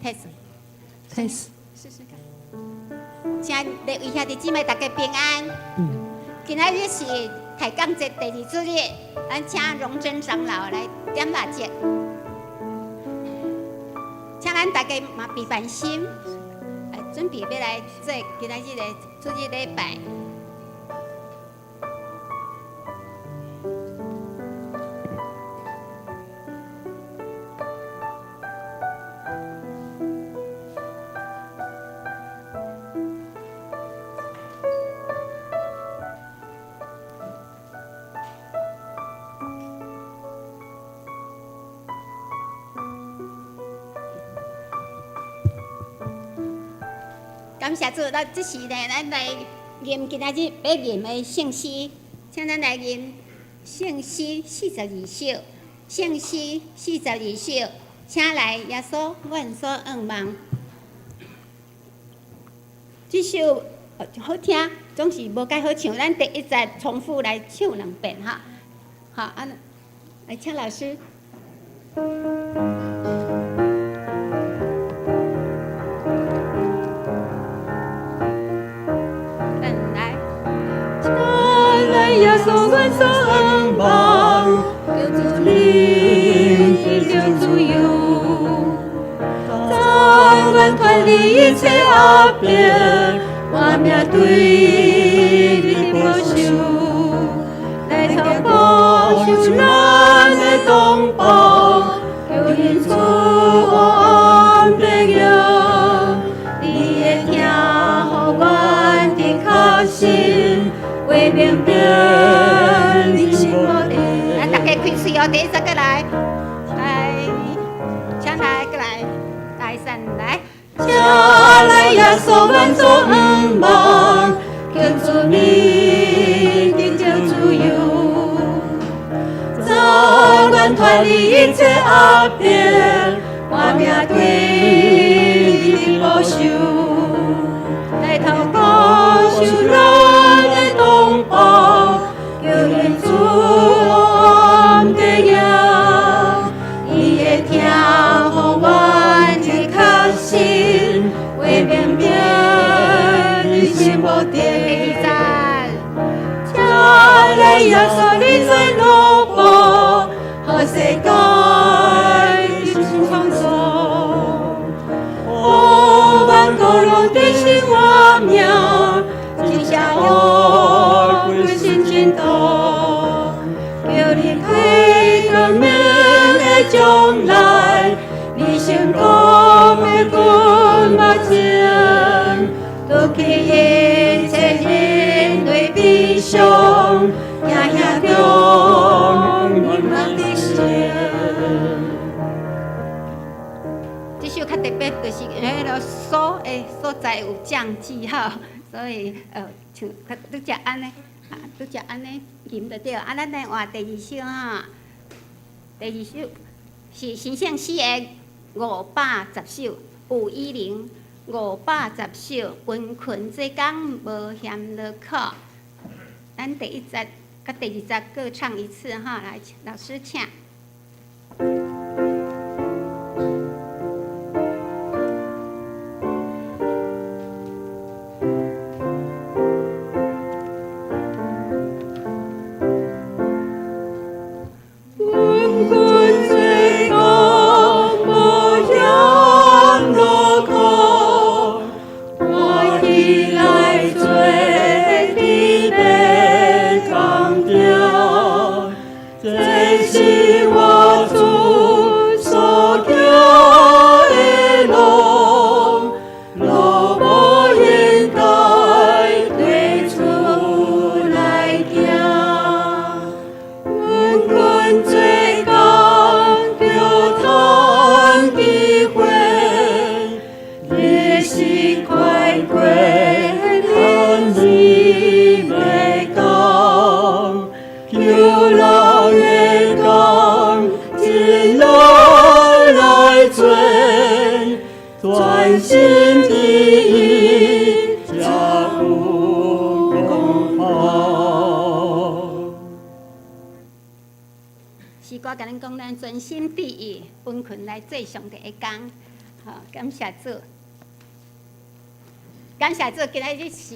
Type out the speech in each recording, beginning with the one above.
Test， Test，試試看。請各位兄弟姊妹大家平安。今仔日是抬槓節第二主日，咱請榮珍長老來點蠟燭。請咱大家嘛備凡心，來準備欲來做今仔日的主日禮拜。感謝主，咱這時呢，咱來吟今仔日欲吟的聖詩，請咱來吟聖詩四十二首，聖詩四十二首，請來耶穌，阮所向望。這首好聽，總是無蓋好唱，咱第一節重複來唱兩遍哈。好，啊，來請老師。來。請來耶穌，阮所向望，求主靈得著自由，怎願脫離一切壓迫，活命對你保守，來透保守咱的同胞，求恩主安白迎，你的疼予阮的確信，為明明你心無定。來，大家開喙哦，第一節過來，來，請來過來，來三來。請來耶穌，阮所向望，求主靈得著自由，怎願脫離一切壓迫，活命對你保守，來透保守咱的同胞，求恩主安白迎，伊的疼予阮的確信，為明明你心無定。第二節。請來耶穌，你做奴僕，予世界的創造，予萬國攏得信我名，真正有歸心真道，叫你開光明的將來，你成功的軍目前，奪去一切人類悲傷，兄兄中永得勝。這首較特別，就是彼个所的所在有降記號，所以唱較拄則按呢，啊拄則按呢吟就對。啊，咱來換第二首哈，第二首是新聖詩的510首，510 510首，殷勤做工無嫌勞苦。咱第一節佮第二節各唱一次哈，來，老師請。殷勤做工無嫌勞苦，活起來做得欲工業，這是我主所行的路，路無應該退出來行。殷勤做工著趁機會，日時快過，趁日欲到，求人的工盡力來做，專心致意才有功效。詩歌共咱講，咱專心致意，殷勤來做上帝的工。吼，好，感謝主，感謝主，今仔日是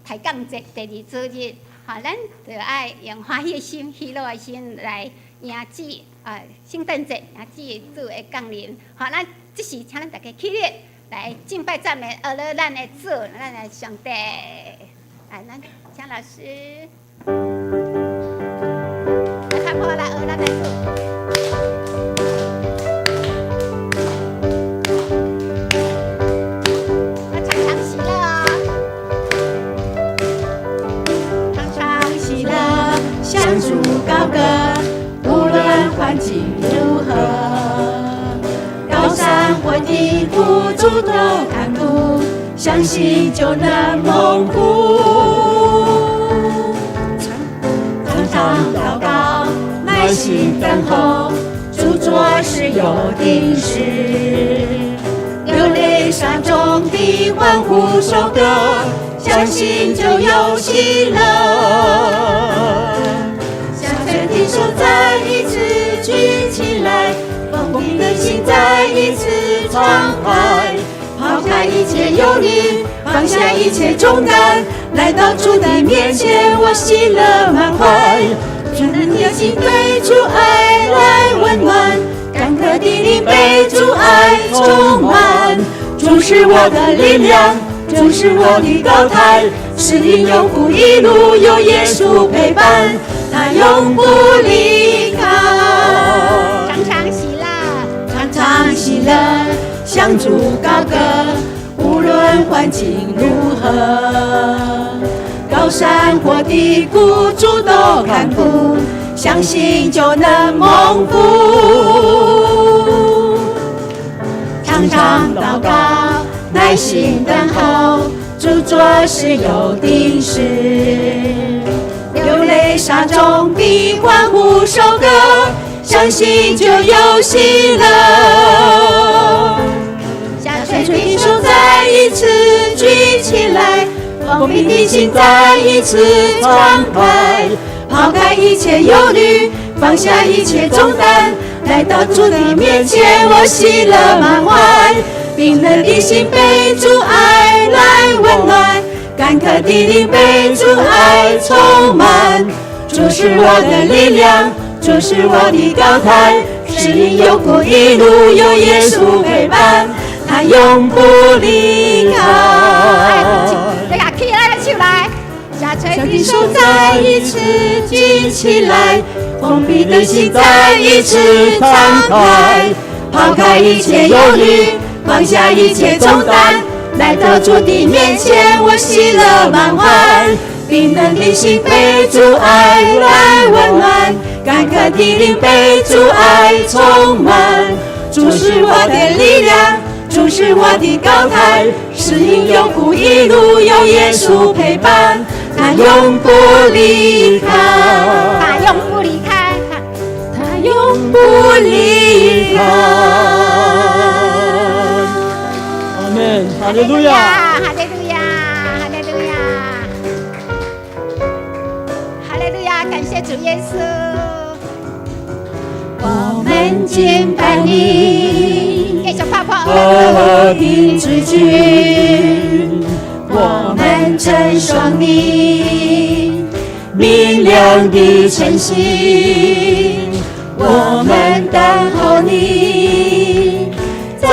抬槓節第二主日，吼，咱就愛用歡喜的心、喜樂的心來迎接啊聖誕節，迎接主的降臨。好，咱這時請咱大家起立來敬拜讚美，阿樂咱的主，咱的上帝。來，咱請老師，來拍破來學咱的主。我常常喜樂哦，常常喜樂，向主高歌，無論環境如何，高山或低谷，主都看顧，相信就能蒙福。常常禱告，耐心等候，主做事有定時。流淚撒種必歡呼收割，相信就有喜樂。下垂的手再一次舉起來，封閉的心再一次敞開，拋開一切憂慮，放下一切重擔，來到主的面前，我喜樂滿懷。純的心被主愛來溫暖，乾渴的靈被主愛充滿。主是我的力量，主是我的高台，是因有苦一路有耶穌陪伴，他永不離開。常常喜樂，常常喜樂，向主高歌，無論環境如何，高山或低谷，主都看顧，相信就能蒙福。常常禱告，耐心等候，主做事有定時。流淚撒種必歡呼收割，相信就有喜樂。下下垂垂的手再一次舉起來，封閉的心再一次敞開，拋開一切憂慮，放下一切重擔，來到主的面前，我喜樂滿懷。冰冷的心被主愛來溫暖，乾渴的靈被主愛充滿。主是我的力量，主是我的高台，是因有苦一路有耶穌陪伴，他永不離開。你舉起來手來，下垂的的手再一次舉起來，封閉的心再一次敞開，拋開一切憂慮，放下一切重擔，來到主的面前，我喜樂滿懷。冰冷的心被主愛來溫暖，乾渴的靈被主愛充滿。主是我的力量，主是我的高台，是因有苦一路有耶穌陪伴，他永不離開，他永不離開，他永不離開。阿門，哈利路亞，哈利路亞，哈利路亞，哈利路亞，感謝主耶穌。我們敬拜你，繼續拍破和平之君，我們稱頌你，明亮的晨星，我們等候你，再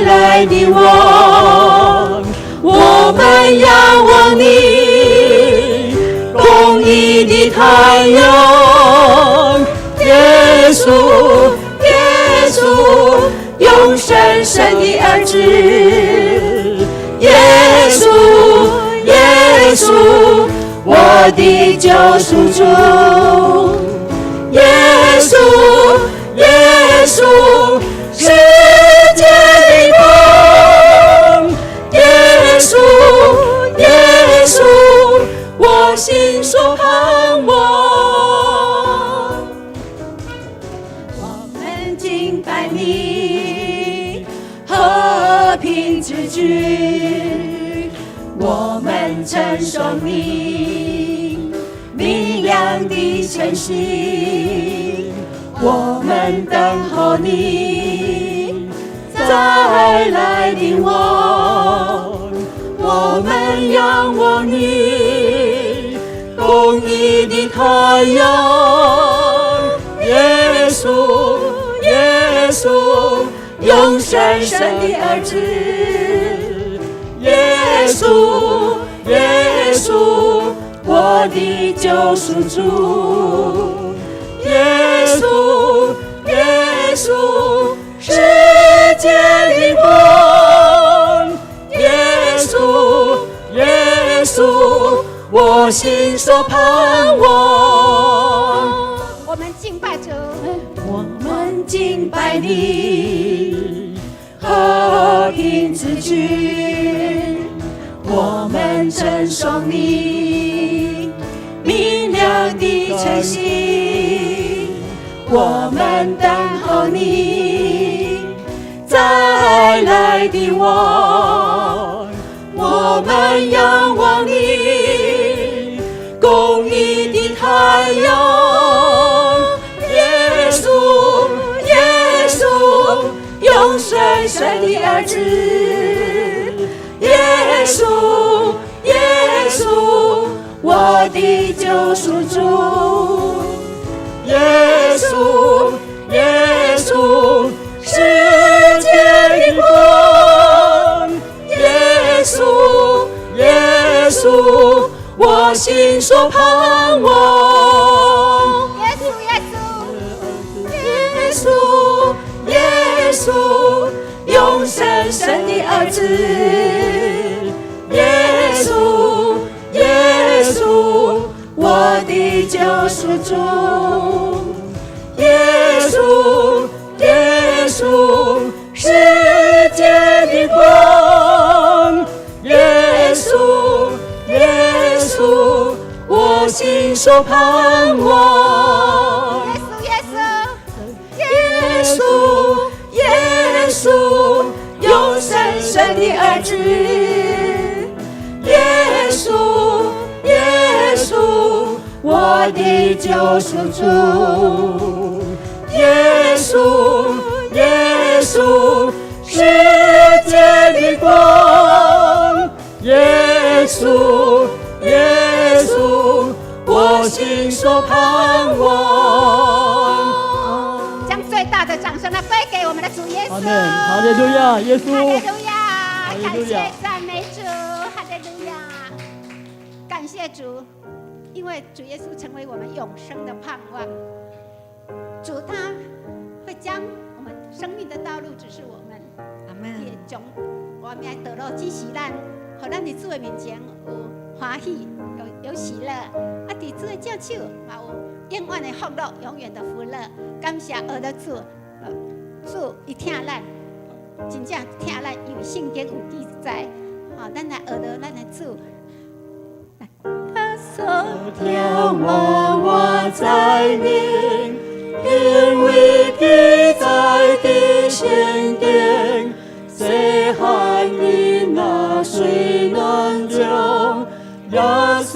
來的王，我們仰望你，公義的太陽，耶穌，耶穌，永生神的兒子，耶穌，耶穌，我的救贖主，耶穌，耶穌，世界的光，耶穌，耶穌，我心所盼望。我們敬拜你，和平之君，我們稱頌你，明亮的晨星，我們等候你，再再來的王，我們仰望你，公義的太陽，耶穌，耶穌，永生神的兒子，耶穌，耶穌，我的救贖主，耶穌，耶穌，世界的光，耶穌，耶穌，我心所盼望。我們敬拜主，我們敬拜你，和平之君，我們稱頌你，明亮的晨星，我們等候你，再來的王，我們仰望你，公義的太陽，耶穌，耶穌，永生神的兒子，耶穌，耶穌，我的救贖主，耶穌，耶穌，世界的光，耶穌，耶穌，我心所盼望。耶穌，耶穌，耶穌，耶穌，永生神的兒子，耶穌，耶穌，我的救贖主，耶穌，耶穌，世界的光，耶穌，耶穌，我心所盼望。耶穌，耶穌，耶穌，耶穌，永生神的兒子，耶穌，耶穌，我的救贖主，耶穌，耶穌，世界的光，耶穌，耶穌，我心所盼望。將最大的掌聲來歸給我們的主耶穌。阿門，哈利路亞，耶哈利穌，路亞，感哈利路亞謝讚美主，哈利路亞，感謝主，因為主耶穌成為我們永生的盼望。主他會將我們生命的道路指示我們，阿門。伊會將活命的道路指示咱，予咱佇主的面前有歡喜，有喜樂。啊，佇主的正手嘛有永遠的福樂，永遠的福樂。感謝阿的主，主伊疼咱，真正疼咱，因為聖經有記載，吼，咱來學著咱的主。耶穌聽我，我知明，因為記載佇聖經，細漢囡仔雖軟弱，耶穌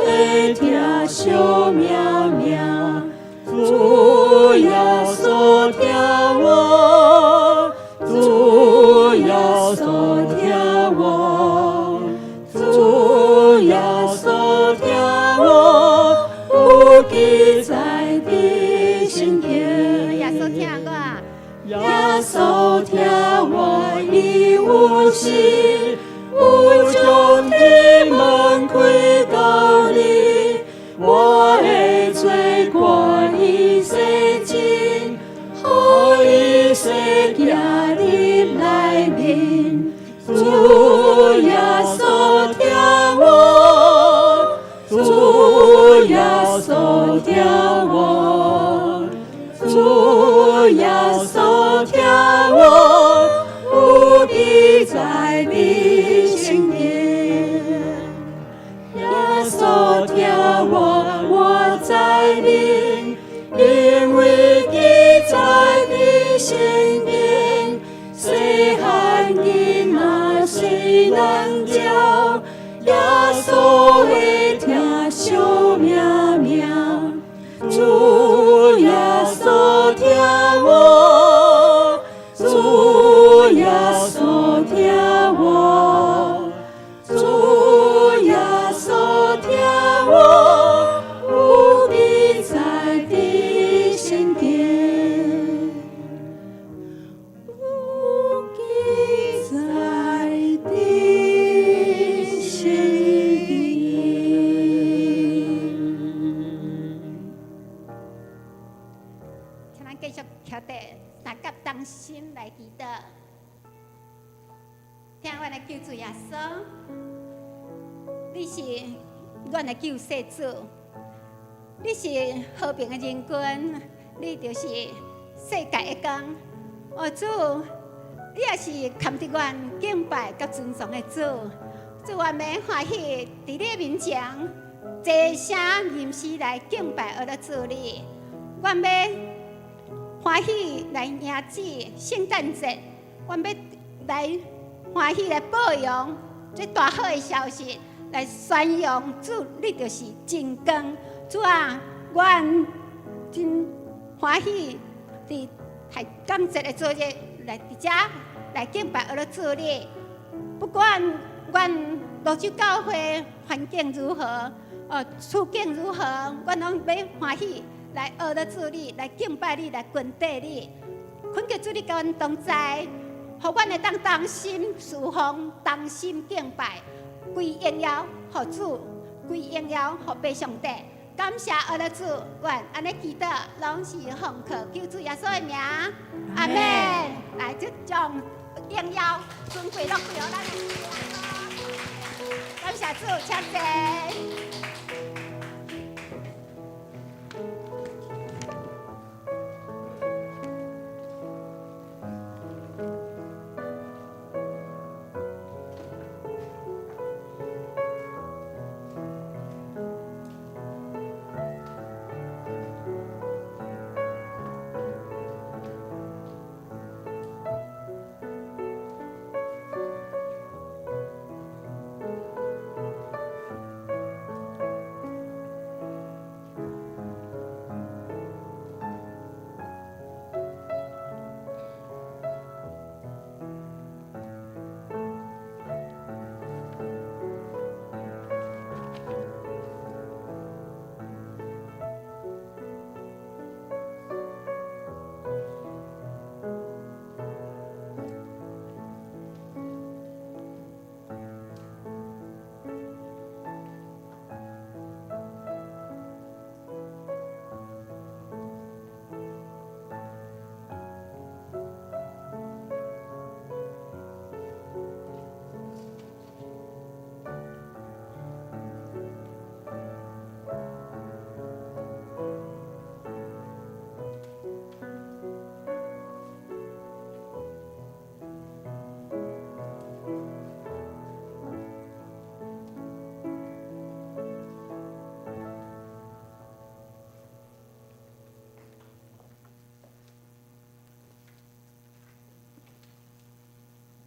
會疼惜命命，主耶穌疼我，主耶穌疼我，主耶穌疼我，有記載佇聖經。耶穌疼我，耶穌疼我，伊有時有將天門開予你，我的罪過伊洗淨，予伊洗行入內面。主耶穌疼我，主耶穌疼我，主耶穌疼我，有記載佇聖經。耶穌疼我，我知明，因為記載佇聖經，細漢囡仔雖阮的救主耶穌，你是阮的救世主，你是和平的仁君，你就是世界的光。哦，主，你也是堪得阮敬拜佮尊崇的主。主，我們歡喜佇你的面前，齊聲吟詩來敬拜阿主你。阮欲歡喜來迎接聖誕節，阮欲來歡喜來報揚這大好的消息，來宣揚主，你就是真光。主啊，阮真歡喜佇抬感節的主日來佇遮來敬拜阿主你。不管阮蘆洲教會環境如何，處境如何，阮攏欲歡喜來學著主你，來敬拜你，來跟綴你。懇求主你佮阮同在，予阮會當同心事奉，同心敬拜，歸榮耀予主，歸榮耀予父上帝。感謝阿拉主，阮按呢祈禱，攏是奉靠救主耶穌的名，阿們。來，這將榮耀尊貴攏歸予咱的主耶穌。感謝主，請坐。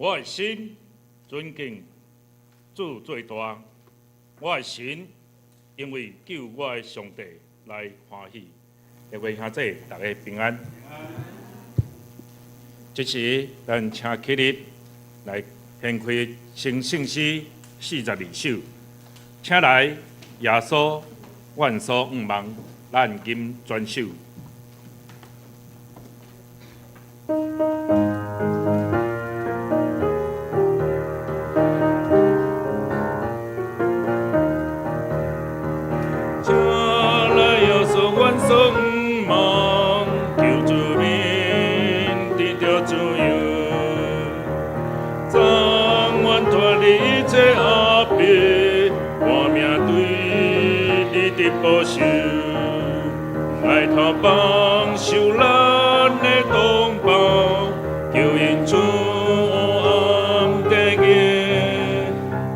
我的心尊敬主最大，我的神因為救我的上帝來歡喜。各位兄弟，大家平安。這時，咱請起立來獻開成聖詩42首，請來耶穌，阮所向望，咱吟全首。請來耶穌，阮所向望，求主免得著自由，怎阮脫離一切壓迫，活命對你的保守，來投放受難的同胞，求因主暗地夜，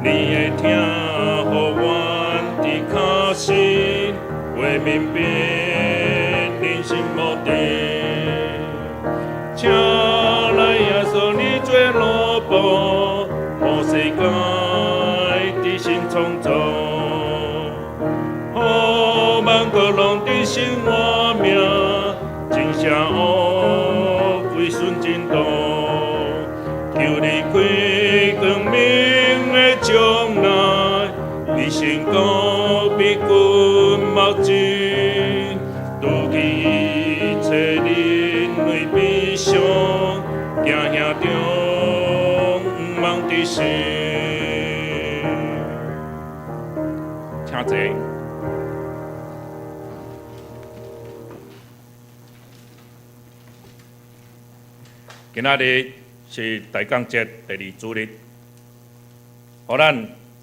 你的疼予阮伫跤身，画面變人生無定。請來耶穌，你做奴僕，予世界得新創造，予萬國攏得新活命，真邪惡歸順真道，求你開光明的將來，一生告別君目前，除去一切人類悲傷，行向中望的心。請坐。今仔日是大降節第二主日，予咱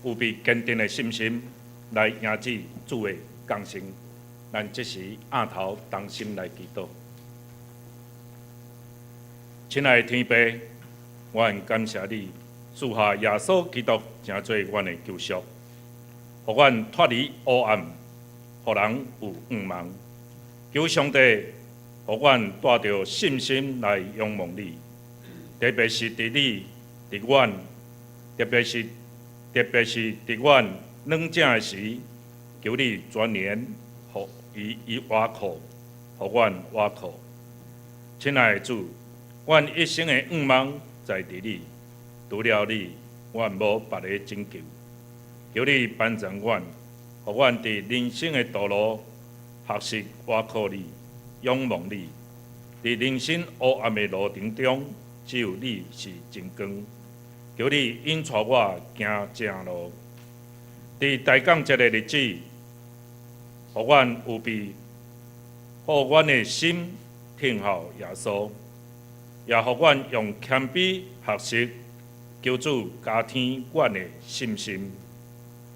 有備堅定的信心來迎接主的降生。咱這時仰頭同心來祈禱。親愛的天父，我很感謝你賜下耶穌基督成做阮的救贖，予阮脫離黑暗，予人有向望。求上帝，予阮帶著信心來仰望你，特別是佇你佇阮，特別是佇阮軟正的時，求你轉眼予伊倚靠，予阮倚靠。親愛的主，阮一生的向望在佇你，除了你，阮無別个拯救。求你幫助阮，予阮佇人生的道路學習倚靠你，仰望你。佇人生黑暗的路程中，只有你是真光。求你引帶我行正路。佇大感節的日子，予阮有備，予阮的心聽候耶穌，也予阮用謙卑學習，求主加添阮的信心，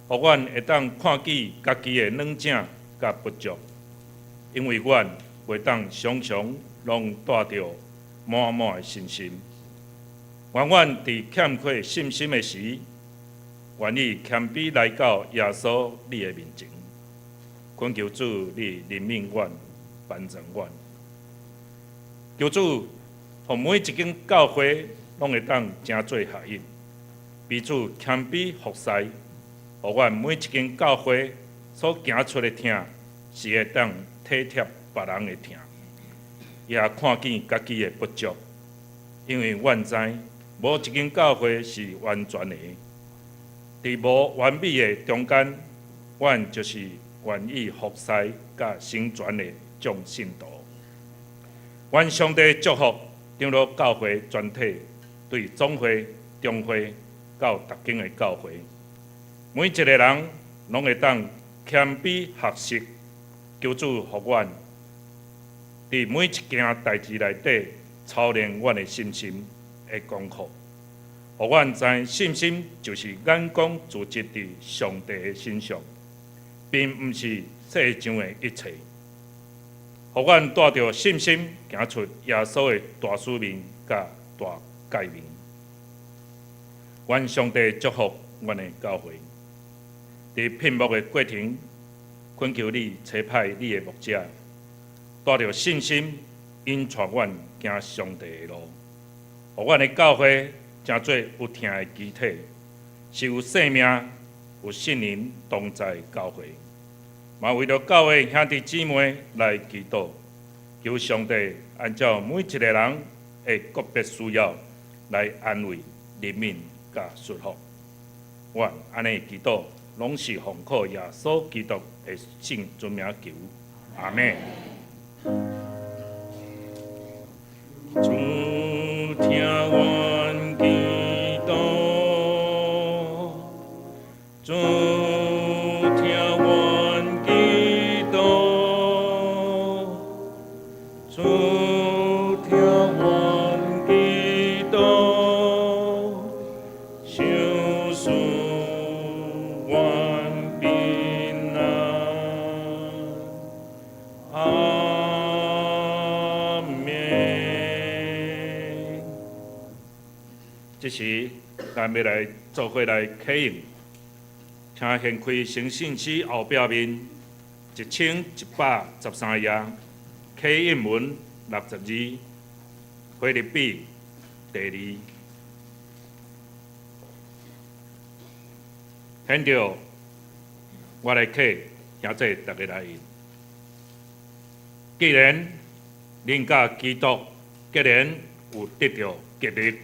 予阮會當看見家己的軟正佮不足，因為阮袂當常常攏帶著滿滿的信心。願阮佇欠缺信心的時，願意謙卑來到耶穌你的面前，懇求主你憐憫阮，幫助阮。求主，予每一間教會攏會當成做合一，彼此謙卑服侍，予阮每一間教會所行出的疼，是會當體貼別人的疼，也看見家己的不足，因為阮知無一間教會是完全的，佇無完美的中間，阮就是願意服侍佮成全的眾信徒。願上帝祝福長老教會全體，對總會、中會到逐間的教會，每一個人攏會當謙卑學習，求主予阮佇每一件代誌內底操練阮的信心的功課，予阮知信心就是眼光注集佇上帝的身上，並毋是世上的一切。予阮帶著信心行出耶穌的大使命佮大誡命。願上帝祝福阮的教會。佇聘牧的過程，懇求你差派你的牧者，帶著信心引帶阮行上帝的路，予阮的教會成做有疼的肢體，是有生命、有聖靈同在的教會。嘛為著教會兄弟姊妹來祈禱，求上帝按照每一個人的個別需要來安慰、憐憫、佮祝福。阮按呢祈禱，攏是奉靠耶穌基督的聖尊名求，阿們。主聽阮祈禱，主聽阮祈禱，主聽阮祈禱，賞賜阮平安。阿們。這時，咱欲來做伙來啟應，請掀開成信詩後壁面1113頁，啟應文62，腓立比第二。現在我來啟，兄弟逐家來應。既然恁佮基督結連有得著激勵，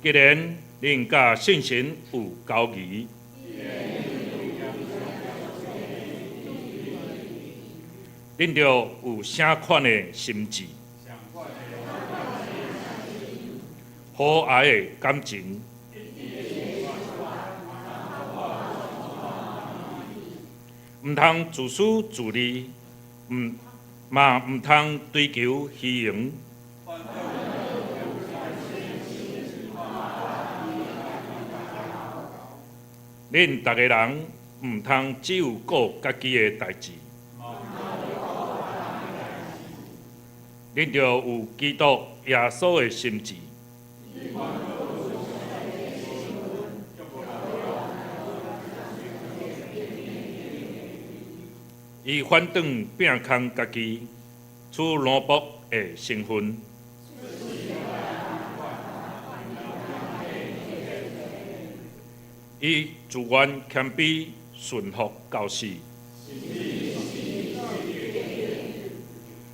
既然恁佮聖神有交誼，恁著有啥款的心志，和藹的感情，毋通自私自利，毋嘛毋通追求虛榮。恁逐个人毋通只有顧家己的代誌，恁著有基督耶穌的心志。伊反轉摒空家己，取奴僕的身份。伊自願謙卑，順服到死。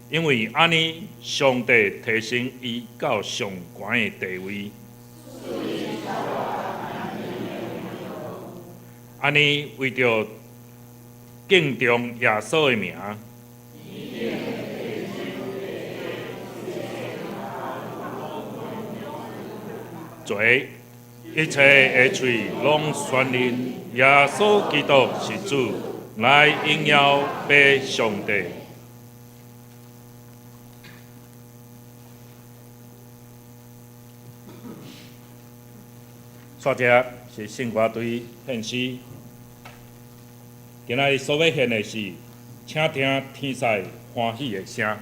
因為按呢，上帝提升伊到上懸的地位。按呢，為著敬重耶穌的名，做一切的喙攏宣認耶穌基督是主，來榮耀父上帝。煞者是聖歌隊獻詩，今仔日所欲獻的是，請聽天使歡喜的聲。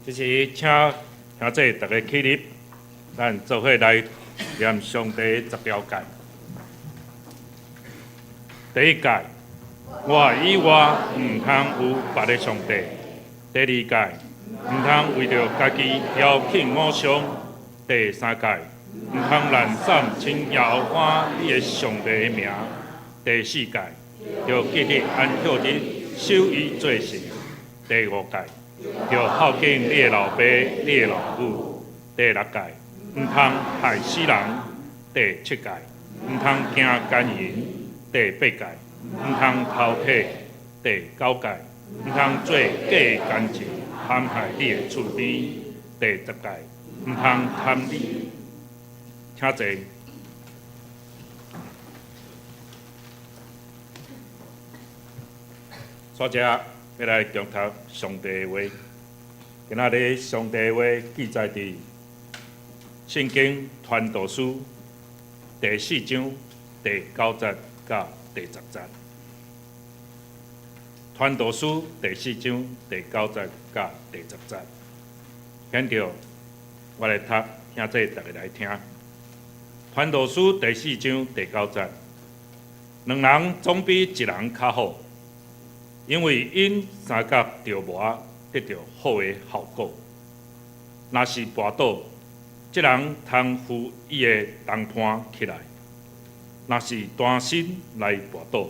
這時，請兄弟逐家起立，咱做伙來念上帝十條誡。第一誡，我以外毋通有別个上帝。第二誡，毋通為著家己雕刻偶像。第三誡，毋通濫散稱耶和華你的上帝的名。第四誡，著記得安息日，守伊做聖。第五誡，著孝敬你的老爸、你的老母。第六誡，毋通害死人。第七誡，毋通行姦淫。第八誡，毋通偷提。第九誡，毋通做假見證，陷害你的厝邊。第十誡，毋通貪利。請坐。煞者欲來誦讀上帝的話。今仔日上帝的話記載佇聖經傳道書第四章第九節佮第十節。傳道書第四章第九節佮第十節。現在我來讀，兄弟逐家來聽。傳道書第四章第九節，兩人總比一人較好，因為𪜶相佮著磨得著好的效果。若是跋倒，這人通扶伊的同伴起來；若是單身來跋倒，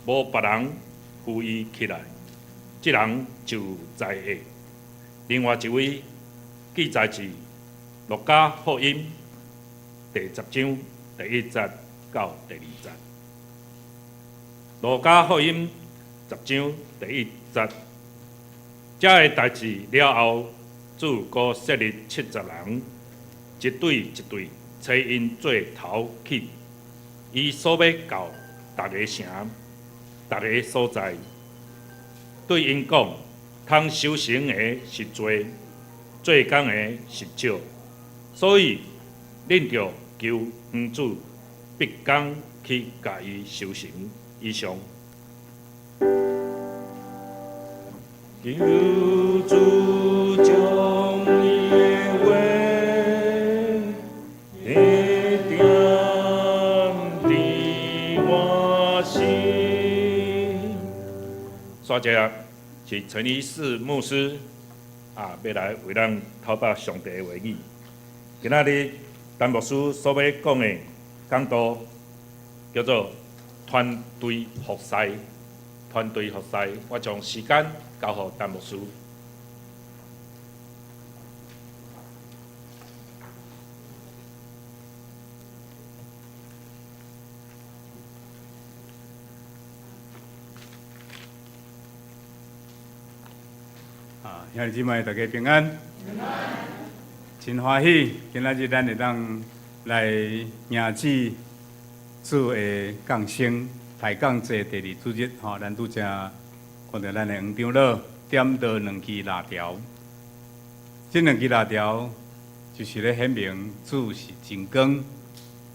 無別人扶伊起來，這人就栽下。另外一位記載是路加福音第十章第一節到第二節。路加福音十章第一節，這个代誌了後，主閣設立七十人，一對一對，差𪜶做頭去。伊所欲到逐个城、逐个所在，對𪜶講：通收成的是濟，做工的是少，所以恁著求園主派工去共伊收成。以上。求主將伊的話點佇我心。煞者是陳醫師牧師啊，欲來為咱透白上帝的話語。今仔日陳牧師所欲講的講道叫做團隊服侍，團隊服侍。我將時間交予陳牧師。啊，兄弟姊妹，大家平安。真歡喜，今仔日咱會當來迎接主的降生，抬槓節第二主日，吼，咱拄才看著咱的黃長老點著兩支蠟條，這兩支蠟條就是咧顯明主是真光，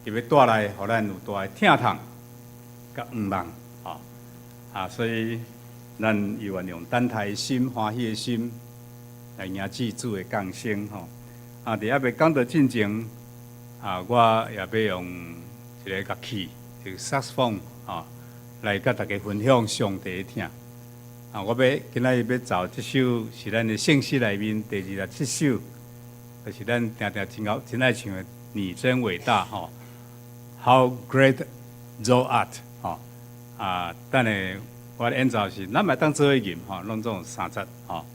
伊欲帶來，予咱有大的疼痛佮向望，吼啊，所以咱猶原用等待的心、歡喜的心來迎接主的降生，吼。啊，佇猶未講道進前，啊，我也欲用一个樂器，一个薩克斯風，吼，來佮大家分享上帝的疼。啊，我欲今仔日欲奏這首是咱的聖詩內面第二十七首，就是咱定定真𠢕真愛唱的《你真偉大》吼，How great thou art，吼。啊，等下我演奏時，咱嘛當做伙吟吼，攏總有三節吼。好。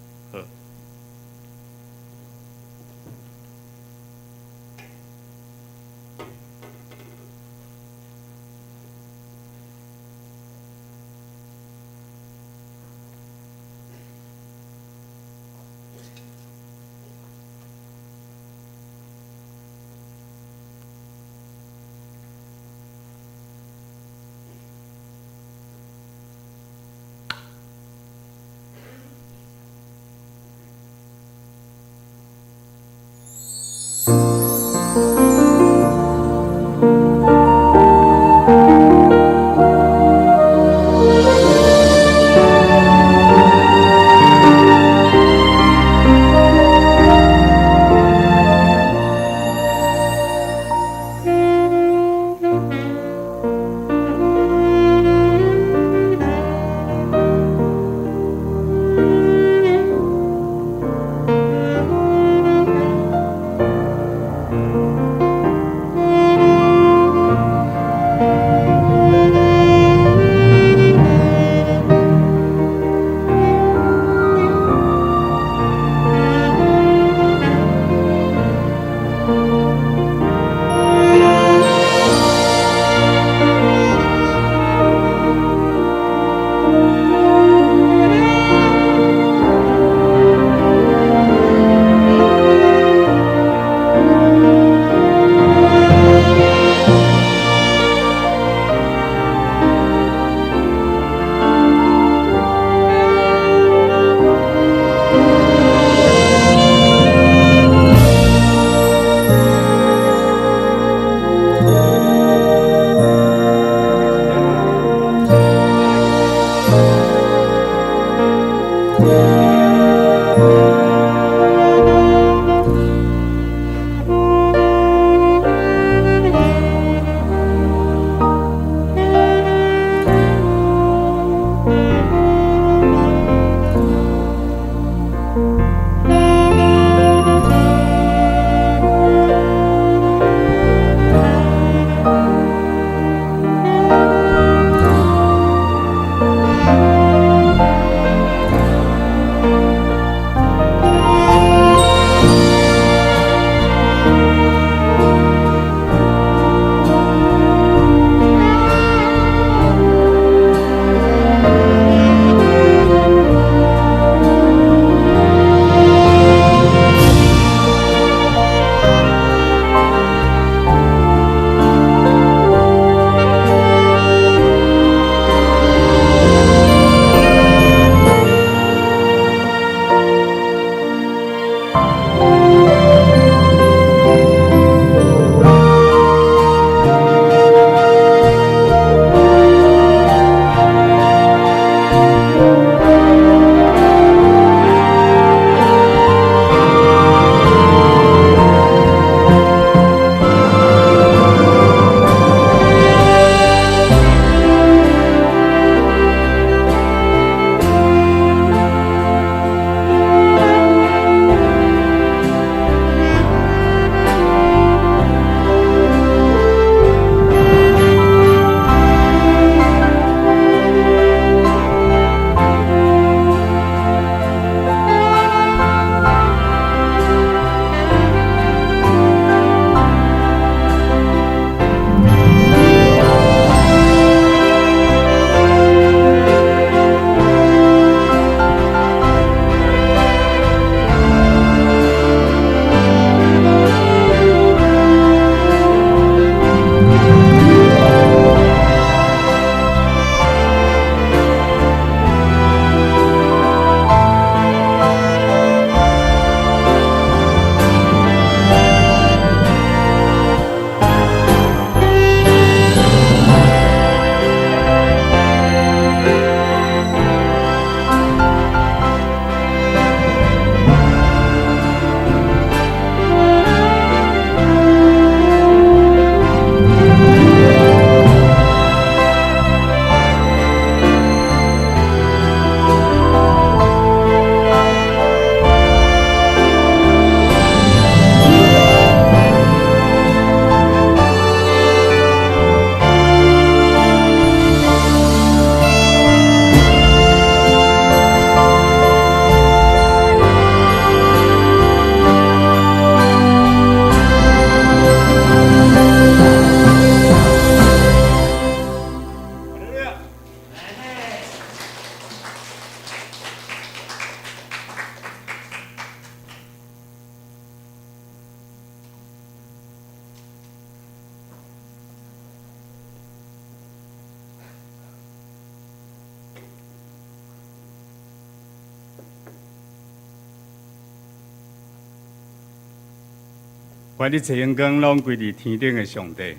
凡一切榮光攏歸佇天頂的上帝。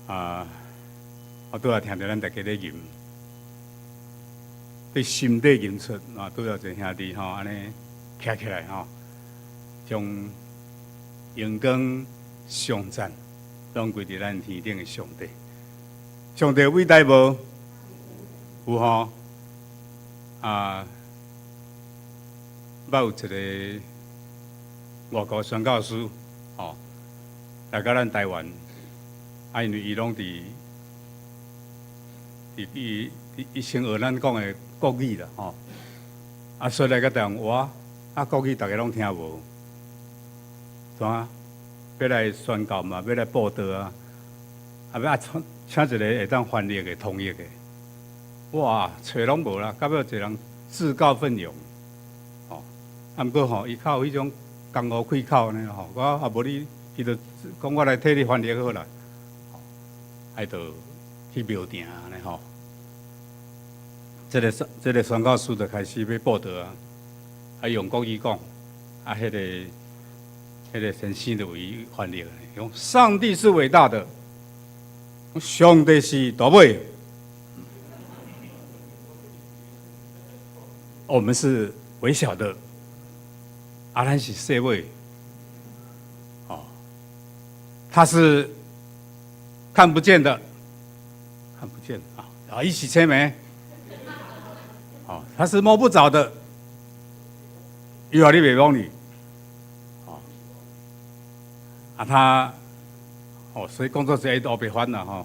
啊，我拄仔聽著咱大家咧吟，對心底吟出啊，拄有一個兄弟吼，按呢徛起來吼，將榮光頌讚攏歸佇咱天頂的上帝。上帝偉大無？有吼。啊，捌有一個外國宣教師，吼，來到咱台灣，啊，因為伊攏佇伊伊先學咱講的國語啦，吼，啊，所以來到台灣，哇，啊，國語逐家攏聽無，怎啊？欲來宣教嘛，欲來佈道啊，啊，欲啊請請一個會當翻譯的、通譯的，哇，揣攏無啦，到尾一個人自告奮勇，吼，啊，毋過吼，伊較有彼種江湖氣口按呢吼，我啊無你，伊就講我來替你翻譯好啦，吼，啊，就去廟埕按呢吼，這個宣教師就開始欲佈道啊，啊用國語講，啊，彼個先生就為伊翻譯，講上帝是偉大的，上帝是大尾，我們是微小的，啊，咱是細尾，哦，他是看不見的，看不見啊，啊，一起簽名，哦，他是摸不着的，伊予你袂摸你，哦，啊他，哦，所以工作者都白翻了吼，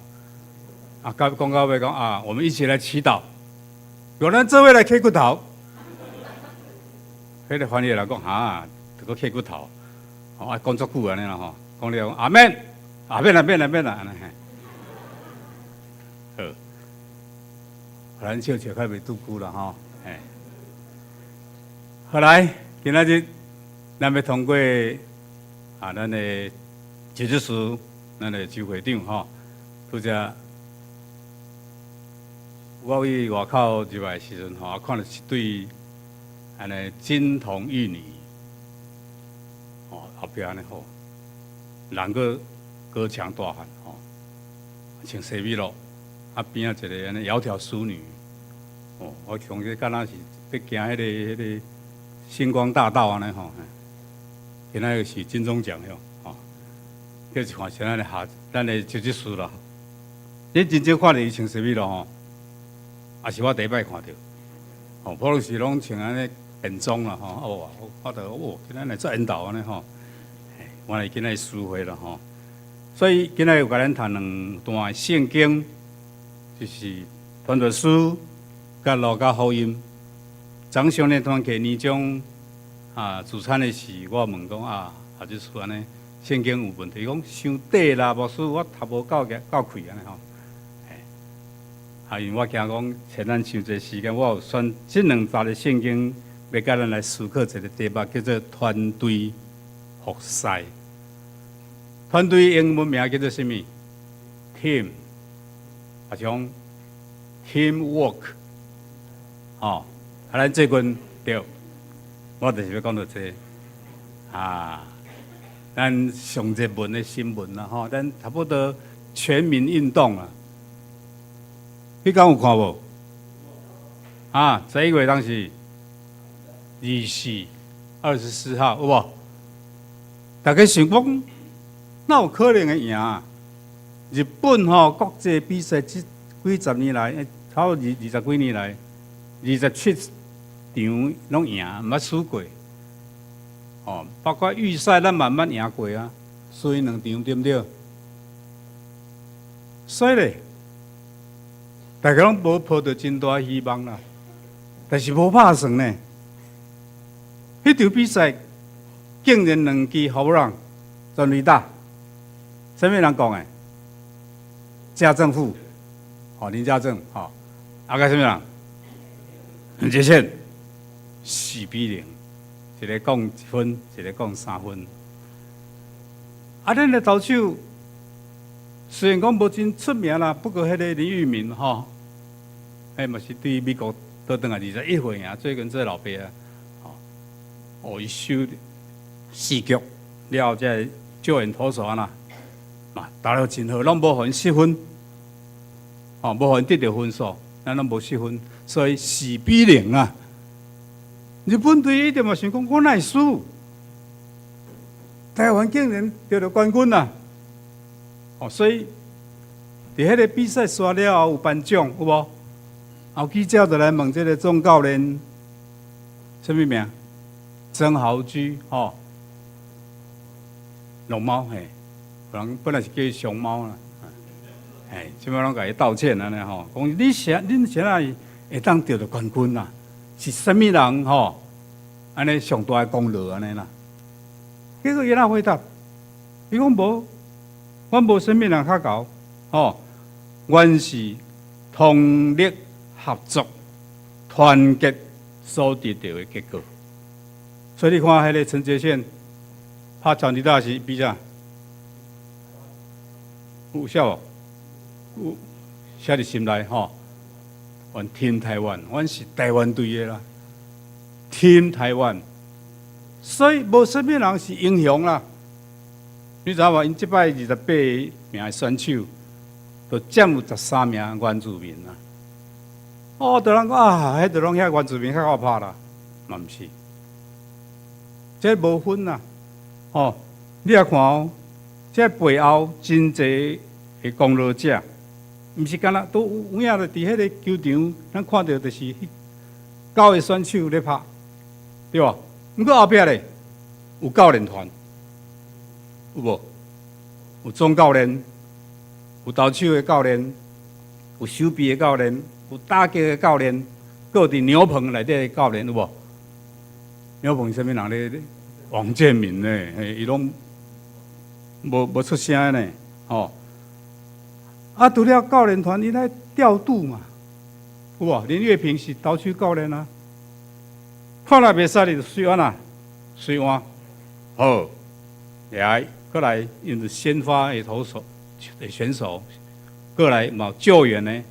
啊，到講到尾講啊，我們一起來祈禱，有人這位來磕骨頭，彼個翻譯來講哈，這個磕骨頭，哦，啊講足久按呢啦吼，講了阿們，阿免啦免啦免啦，按呢嘿，好，咱笑笑較袂拄久啦吼，嘿，好來，今仔日咱欲通過啊，咱的主日師，咱的周會長吼，拄才我去外口入來時陣吼，啊看著一對按呢金童玉女，哦後壁按呢好，人閣高強大漢吼，穿西米露，啊邊仔一個按呢窈窕淑女，哦，我感覺敢若是欲行彼個星光大道按呢吼，今仔日是金鐘獎喲，吼，這是看是咱的下，咱的主日師啦。你真少看著伊穿西米露吼，也是我第一擺看著，吼，普通時攏穿按呢便裝啦吼，哦，我看著哦，今仔日遮緣投按呢吼，原來今仔日書會啦吼，所以今仔日有共咱讀兩段聖經，就是傳道書佮路加福音。昨上年團契年終啊聚餐的時，我問講啊，啊就是按呢聖經有問題，伊講傷短啦，牧師我讀無夠夠氣按呢吼。啊，因為我驚講，嫌咱傷濟時間，我有選這兩節的聖經，欲共咱來思考一個題目，叫做團隊服侍。團隊英文名叫做啥物？Team，啊是講 teamwork，吼。啊，咱最近對，我就是欲講著這個，啊，咱上熱門的新聞啦，吼，咱差不多全民運動啊。彼工有看無？啊，11月當時24、24號有無？大家想講，哪有可能會贏？日本吼國際比賽這幾十年來，差不多二十幾年來，27場攏贏，毋捌輸過。哦，包括預賽，咱嘛毋捌贏過啊，輸兩場對毋對？所以咧，大家攏無抱著真大希望啦，但是無拍算呢。彼場比賽竟然兩支ホームラン全壘打，啥物人講的？家政婦，吼林家正，吼，啊閣啥物人？陳傑憲，4比0，一個降1分，一個降3分。啊，咱的投手雖然講無真出名啦，不過彼個林玉明吼，彼嘛是對美國倒轉來21歲爾，最近這老爸啊，吼，哦，伊收四局，了後，這个救援投手按怎嘛投了真好，攏無予𪜶失分，哦，無予𪜶得著分數，咱攏無失分，所以4比0啊！日本隊一定嘛想講，我哪會輸？台灣竟然得著冠軍啊！哦，所以佇彼个比賽煞了後有頒獎，有無？後記者就來問這个總教練，啥物名？曾豪駒，吼，龍貓嘿，人本來是叫伊熊貓啦，嘿，這擺攏共伊道歉按呢吼，講你啥恁啥會會當得著冠軍啊？是啥物人吼？按呢上大的功勞按呢啦？結果伊怎回答？伊講無，阮無啥物人較𠢕，吼，阮是通力合作、團結所得著的結果。所以你看，彼个陳傑憲拍長距離是比啥？有效無？有寫佇心內吼。阮 Team 台灣，阮是台灣隊的啦。Team 台灣，所以無啥物人是英雄啦。你知無？𪜶這擺28名的選手，就佔有13名原住民啦。哦，就人講啊，彼就攏遐原住民較𠢕拍啦，嘛毋是，這無分啦。哦，你也看哦，這背後真濟的功勞者，毋是干焦都有影就佇彼个球場，咱看著就是彼九个選手咧拍，對無？毋過後壁咧有教練團，有無？有總教練，有投手的教練，有守備的教練，有打擊的教練，閣有佇牛棚內底的教練，有無？牛棚是啥物人咧？王建民呢？嘿，伊攏無出聲呢，吼。啊，除了教練團，伊來調度嘛，有無？林岳平是投手教練啊，看來袂使你就隨按怎，隨換，好，來，過來，𪜶是先發的投手的選手，過來嘛救援的，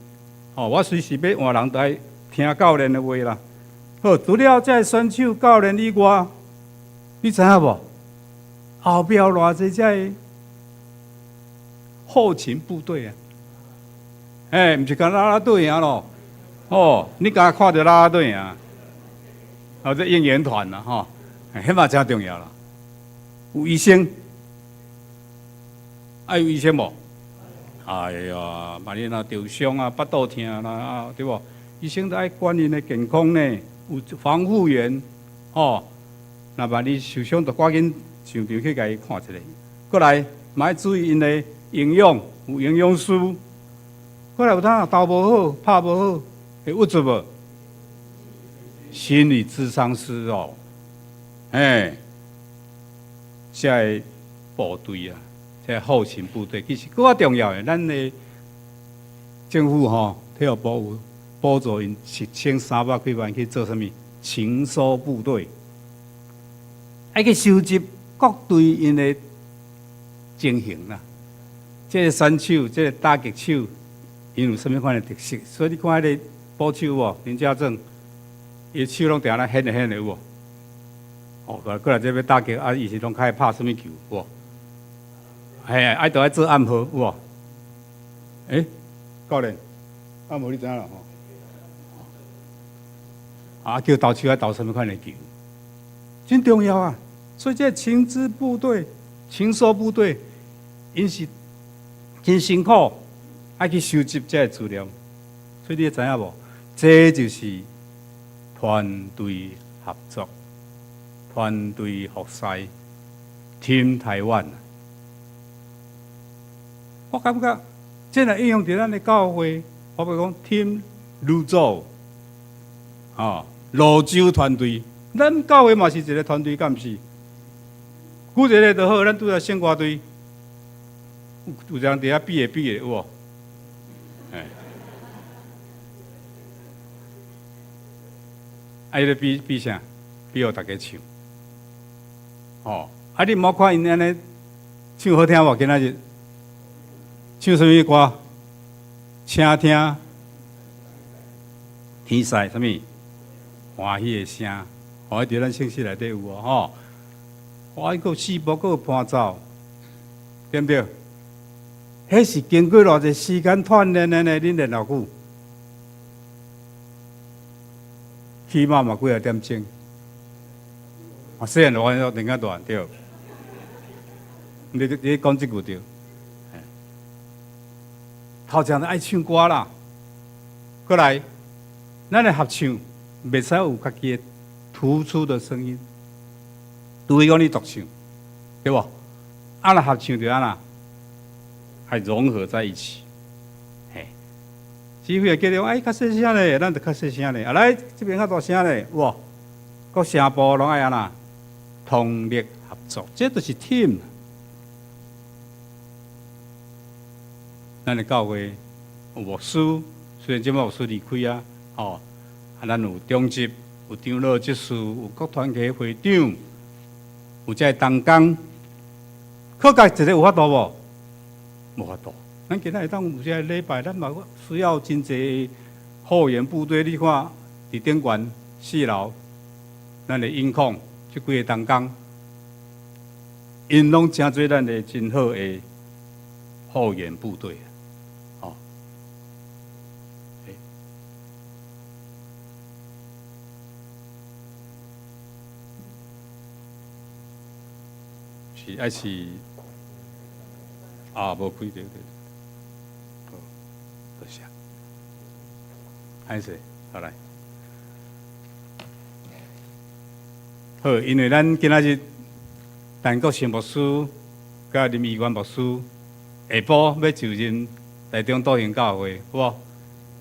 吼，我隨時欲換人，都愛聽教練的話啦。好，除了這選手教練以外，你知影無？後壁有偌濟這个後勤部隊啊？欸，毋是干啦啦隊爾咯，哦，你敢看著啦啦隊爾？哦，這應援團啦，吼，彼嘛誠重要啦。有醫生，愛有醫生無？哎呀，萬一若著傷啊、腹肚疼啦，啊，對無？醫生都愛管𪜶的健康呢，有防護員，吼，若萬一受傷，就趕緊上場去共伊看一下。過來，嘛愛注意𪜶的營養，有營養師。過來有當投無好，拍無好，會鬱卒無？心理諮商師哦，欸，這个部隊啊，這个後勤部隊其實閣較重要的，咱的政府吼，體育部有補助𪜶1300幾萬去做啥物？情搜部隊，愛去收集各隊𪜶的情形啦。這个選手，這个打擊手，𪜶有啥物款的特色？所以你看彼个捕手無？林家正，伊手攏定咧掀來掀的有無？哦，過來這欲打擊啊，伊是攏較會拍啥物球有無？嘿，愛都愛做暗號有無？欸，教練，暗號你知影啦吼？啊，叫投手愛投啥物款的球，真重要啊！所以這情資部隊、情搜部隊，𪜶是真辛苦，愛去收集這个資料。所以你會知影無？這就是團隊合作、團隊服侍、Team 台灣。我感覺這若應用佇咱的教會，我欲講 Team 蘆洲，哦，蘆洲團隊，咱教會嘛是一個團隊，敢毋是？舉一個就好，咱拄才聖歌隊，有一人佇遐比的比的，有無？欸，啊，伊咧比比啥？比予逐家唱。哦，啊，你毋好看𪜶按呢唱好聽無？今仔日唱啥物歌？請聽天使啥物歡喜的聲，哦，佇咱聖詩內底有哦，吼。哇！伊閣有四步，閣有伴奏，對毋對？彼是經過偌濟時間鍛鍊的呢？恁練偌久？起碼嘛幾仔點鐘。啊，細漢就我練較大對。你講這句對。頭前愛唱歌啦，過來，咱的合唱袂使有家己的突出的聲音，除非講你獨唱，對無？啊，若合唱就按怎，還融合在一起，嘿。指揮會叫你哎，較細聲咧，咱就較細聲咧。啊，來這邊較大聲咧，哇！各聲部攏愛按怎，通力合作，這就是 team。咱的教會有牧師，雖然這擺牧師離開啊，吼，啊，咱有長執，有長老執事，有各團體會長，有這個同工，靠家一个有法度無？無法度。咱今仔會當有這個禮拜，咱嘛需要真濟後援部隊。你看，佇頂懸四樓，咱的音控這幾个同工，𪜶攏成做咱的真好的後援部隊。哦，是愛是啊，無開對對，好，多謝，歹勢，好來，好，因為咱今仔日陳國勝牧師佮林議員牧師下晡欲就任台中道興教會，好無？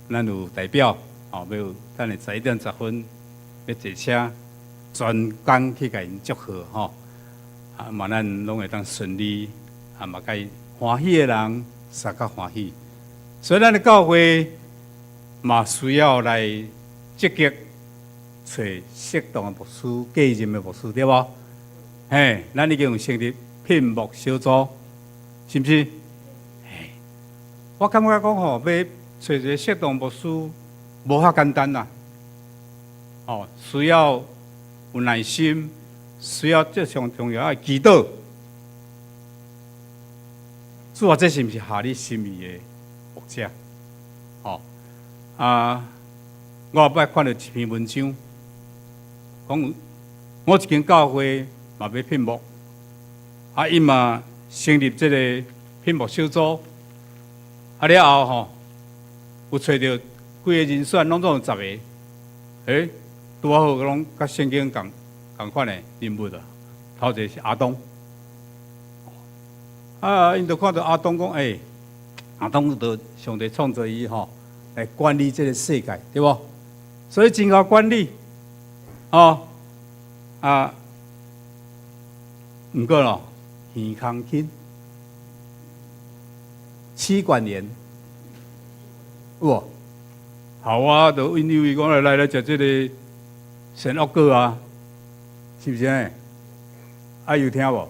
咱有代表，吼，欲有等下11點10分欲坐車專工去共𪜶祝賀，吼。啊，嘛咱攏會當順利，啊嘛共歡喜的人相較歡喜。所以咱的教會嘛需要來積極揣適當的牧師、繼任的牧師，對無？嘿，咱已經有成立聘牧小組，是毋是？嘿，我感覺講吼，欲揣一個適當牧師，無遐簡單啦。哦，需要有耐心，需要這上重要愛祈禱。主啊，這是毋是合你心意的牧者？吼啊！我後擺看著一篇文章，講某一間教會嘛欲聘牧，啊，伊嘛成立這个聘牧小組，啊了後吼，有揣著幾个人選，攏總有十个，欸，拄仔好攏佮聖經仝仝款的人物啊。頭一个是亞當，啊，𪜶就看著亞當講，欸，亞當就上帝創造伊吼，來管理這个世界，對無？所以真𠢕管理，哦，啊，毋過咯，耳空輕，妻管嚴，有無？好啊，就因為講來來來食這个善惡果啊，是毋是呢？啊，有聽無？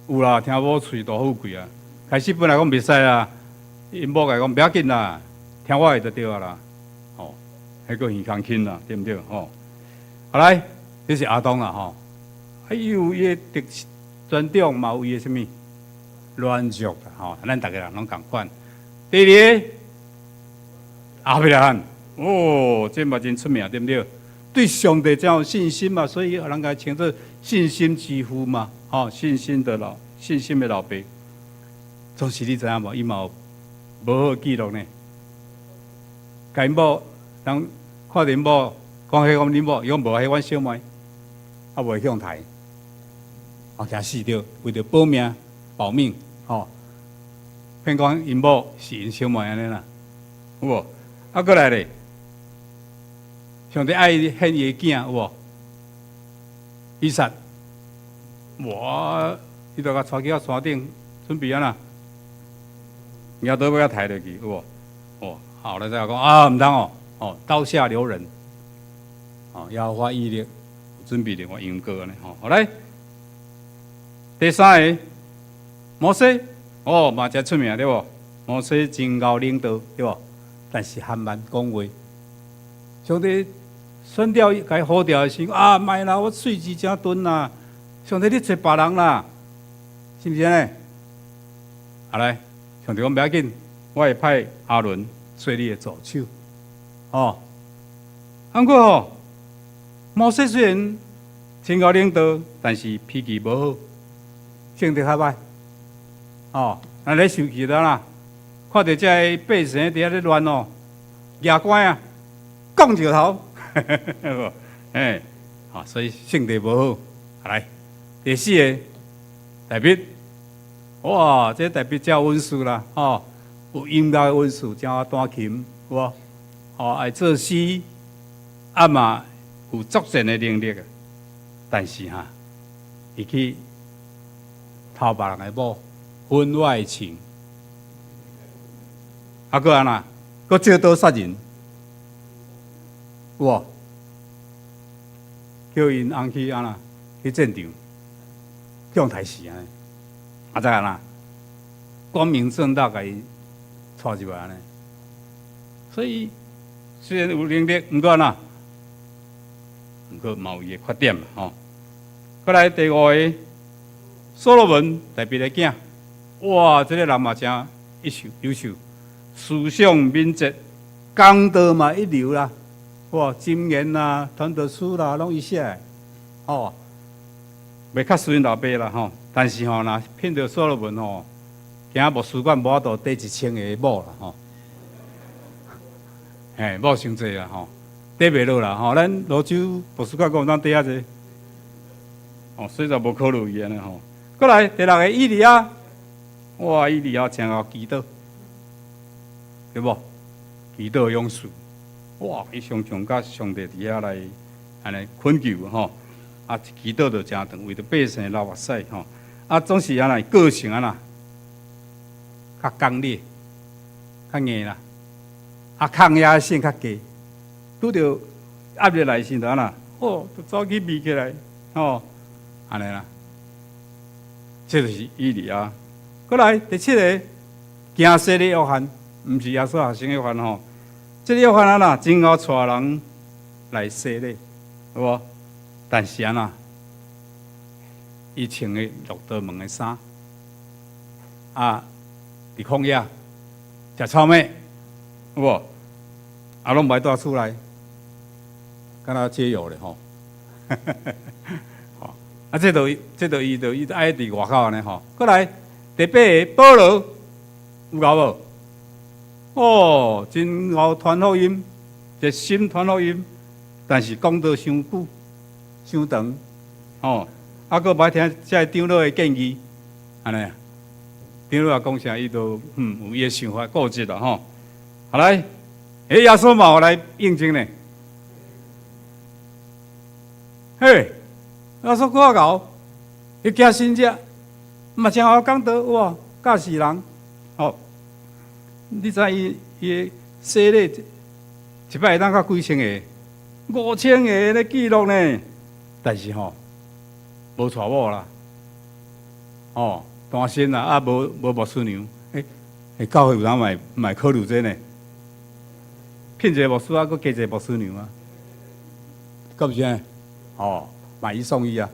有啦，聽某喙大富貴啊。開始本來講袂使啊，𪜶某共伊講不要緊啦，聽我的就對啊啦。吼，彼個耳空輕啦，對毋對？吼，好來，這是亞當啦，吼。啊，伊有伊的特專長，嘛有伊的啥物軟弱啦，吼。咱逐个人攏仝款。第二个，亞伯拉罕，哦，這嘛真出名，對毋對？對上帝真有信心嘛，所以人共稱做信心之父嘛，吼，信心的老爸。總是你知影無？伊嘛有無好記錄呢。共𪜶某人看著𪜶某，講彼講恁某，伊講無，彼阮小妹，啊袂向刣，啊驚死著，為著保命保命，吼，騙講𪜶某是𪜶小妹按呢啦，有無？啊，閣來咧，上帝愛獻伊的囝，有無？以撒，哇！伊就共帶去到山頂，準備按怎？舉刀欲共刣落去，有無？哦，後來才講啊，毋通哦，哦，刀下留人，哦，耶和華以勒，準備另外羊羔按呢，吼，好來，第三个，摩西，哦，嘛誠出名對無？摩西真𠢕領導，對無？但是含慢講話，上帝選掉共伊呼召的時，啊，莫啦，我喙舌誠鈍啦，上帝你揣別人啦，是毋是按呢？啊來，上帝講袂要緊，我會派亞倫做你的助手。哦，啊毋過吼，摩西雖然真𠢕領導，但是脾氣無好，性格較歹。哦，若咧生氣了啦，看著這个百姓佇遐咧亂哦，牙關啊，摃一個頭，嘿，好，所以性格無好。來，第四个大衛，哇，這大衛真溫順啦，吼，有音樂的溫順，真會彈琴，有無？哦，愛作詩，啊嘛有作戰的能力，但是哈，伊去偷別人的某，婚外情，啊，閣按怎？閣借刀殺人，有無？叫𪜶翁去按怎？去戰場，予刣死按呢？啊，再按怎？光明正大共伊帶入來按呢？所以雖然有能力，毋過按怎？毋過嘛有伊的缺點吼。過來第五个，所羅門大衛的囝，哇，這个人嘛誠優秀，優秀，思想敏捷，講道嘛一流啦，哇，箴言啦、傳道書啦，攏伊寫的，哦，袂較輸𪜶老爸啦吼。但是吼，若聘著所羅門吼，驚牧師館無法度綴1000个某啦吼。嘿，某傷濟啦吼，綴袂落啦吼。咱蘆洲牧師館閣有當綴遐濟，哦，所以就無考慮伊按呢吼。過來第六个以利亞，哇，以利亞誠𠢕祈禱，對無？祈禱勇士，哇，伊常常佮上帝佇遐來按呢懇求吼，啊，祈禱就誠長，為著百姓流目屎吼，啊，總是按呢個性按怎，較剛烈，較硬啦，啊，抗壓性較低，拄著壓力來時就按怎，哦，就走去避起來，吼，按呢啦，這就是以利亞。過來第七个，行洗禮約翰，毋是耶穌學生約翰吼，這个約翰按怎，真𠢕帶人來洗禮，有無？但是按怎，伊穿的駱駝毛的衫，啊，佇曠野食草麥，有無？啊，攏無愛蹛厝內，敢若解藥咧吼。吼，啊，這就伊就伊愛佇外口按呢吼。過來第八个保羅有𠢕無？哦，真𠢕傳福音，熱心傳福音，但是講道傷久、傷長，吼，啊，閣無愛聽這个長老的建議，按呢，長老也講啥，伊都有伊的想法固執啦吼。好來，欸，耶穌嘛有來應徵呢。嘿，耶穌閣較𠢕，伊行神跡，嘛誠𠢕講道，哇，教死人，吼。你知伊伊的洗禮一擺會當到幾千个？5000个咧記錄呢？但是吼，無娶某啦，哦，單身啦，啊，無牧師娘，欸，欸，教會有人嘛會考慮這呢？聘一個牧師啊，閣加一個牧師娘啊，敢毋是按呢？哦，買一送一啊！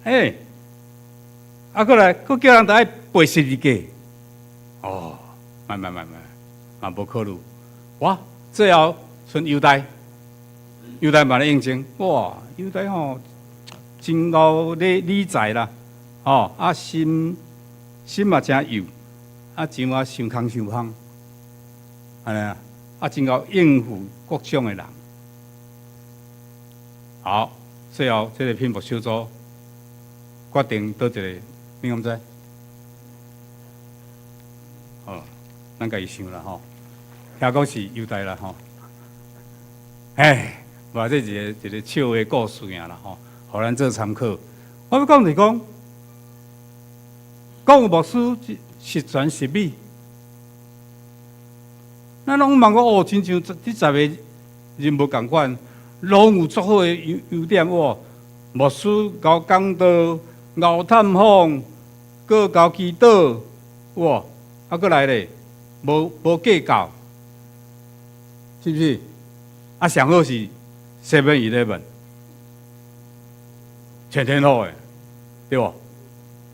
欸，啊，閣來，閣叫人著愛背十字架，哦，莫莫莫莫，嘛無考慮。哇，最後賰猶大，猶大嘛來應徵，哇，猶大吼真𠢕理理財啦，吼，啊心心嘛誠幼，啊真愛想空想芳，按呢啊，啊真𠢕應付各種的人。好，最後這个聘牧小組決定佗一个，你敢知？哦，咱家己想啦吼，聽講是猶大啦吼。哎，無這一个一个笑話故事爾啦吼，予咱做參考。我欲講就是講，講牧師十全十美，咱攏問講哦，親像這十个人無仝款，攏有足好的優優點哇！牧師𠢕講道，𠢕探訪，閣𠢕祈禱，哇！啊，閣來咧，無計較，是毋是？啊，上好是 Seven Eleven，天天好的，對無？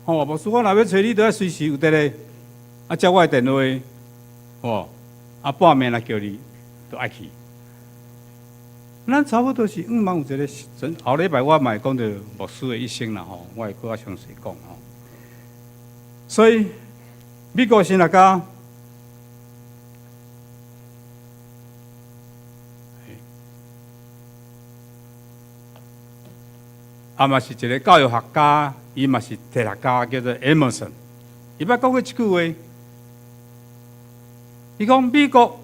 吼，牧師，我若欲揣你，都愛隨時有佇咧，啊，接我的電話，吼，啊，半暝若叫你，都愛去。咱差不多是向望有一個時陣，後禮拜我嘛會講著牧師的一生啦吼，我會閣較詳細講吼。所以美國神學家啊嘛是一個教育學家，伊嘛是哲學家，叫做 Emerson。伊捌講過一句話，伊講美國，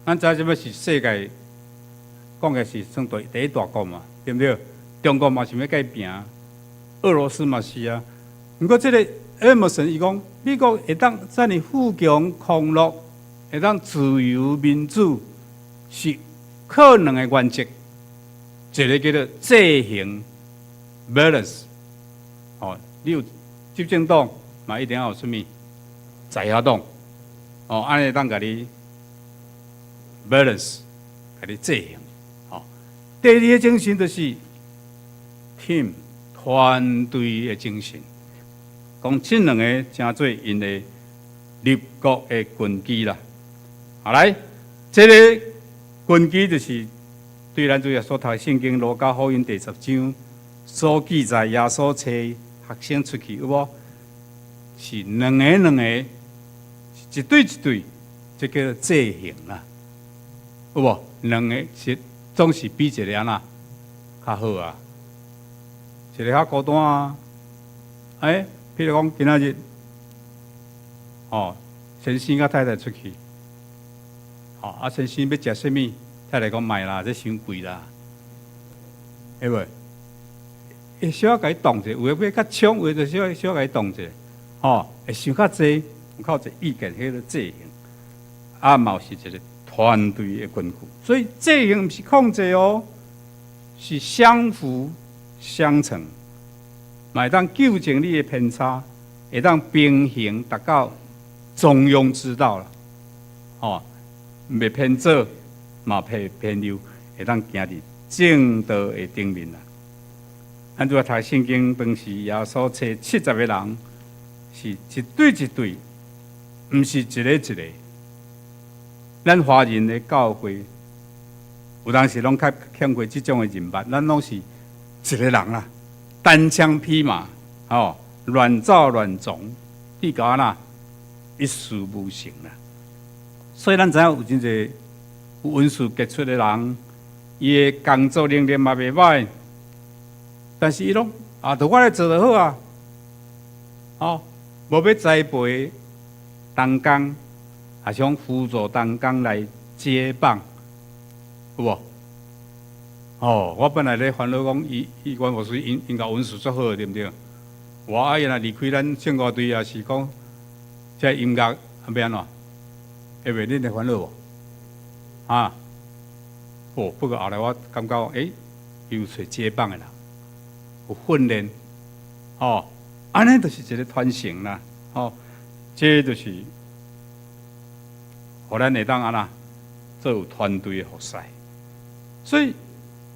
咱知這欲是世界講的是算第一大國嘛，對毋對？中國嘛想欲共伊拚，俄羅斯嘛是啊。毋過這個 Emerson 伊講，美國會當遮爾富強康樂，會當自由民主，是靠兩个原則，一个叫做制衡 balance，哦，你有執政黨嘛，一定要有啥物在野黨，哦，按呢會當共你 balance，共你制衡。哦，第二个精神就是 team 團隊的精神，講這兩个成做𪜶的立國的根基啦。好來，這个根基就是對咱主耶穌讀聖經路加福音第十章所記載，耶穌差學生出去有無？是兩个兩个，一對一對，這叫做制衡啦，有無？兩个是總是比一个按怎較好啊？一个較孤單啊？欸，譬如講今仔日，哦，先生佮太太出去，哦，啊，先生欲食啥物？太太講莫啦，這傷貴啦，會袂？會小可共伊擋者，有的欲較衝，有的就小小可共伊擋者，吼，會想較濟，有較濟意見，彼個制衡，啊，嘛是一個團隊的根據。所以制衡毋是控制哦，是相輔相成，嘛會當糾正你的偏差，會當平衡達到中庸之道啦，吼，袂偏左，嘛袂偏右，會當行佇正道的頂面啦。咱拄仔讀聖經，當時耶穌差七十个人，是一對一對，毋是一個一個。咱華人的教會，有當時攏較欠缺這種的人脈，咱攏是一个人啦，單槍匹馬，吼，亂走亂撞，結果按怎一事無成啦。所以咱知影有真濟有恩賜傑出的人，伊的工作能力嘛袂䆀，但是伊攏啊，著我來做就好啊，吼，無欲栽培同工，抑是講輔助同工來接棒，有無？哦，我本來咧煩惱講，伊伊阮牧師𪜶𪜶𠢕恩賜足好，對毋對？我啊伊若離開咱聖歌隊，抑是講這音樂啊欲按怎？會袂恁會煩惱無？啊？哦，不過後來我感覺，欸，伊有揣接棒的人，有訓練，吼，按呢就是一個傳承啦，吼，這就是，予咱會當按怎做有團隊的服侍。所以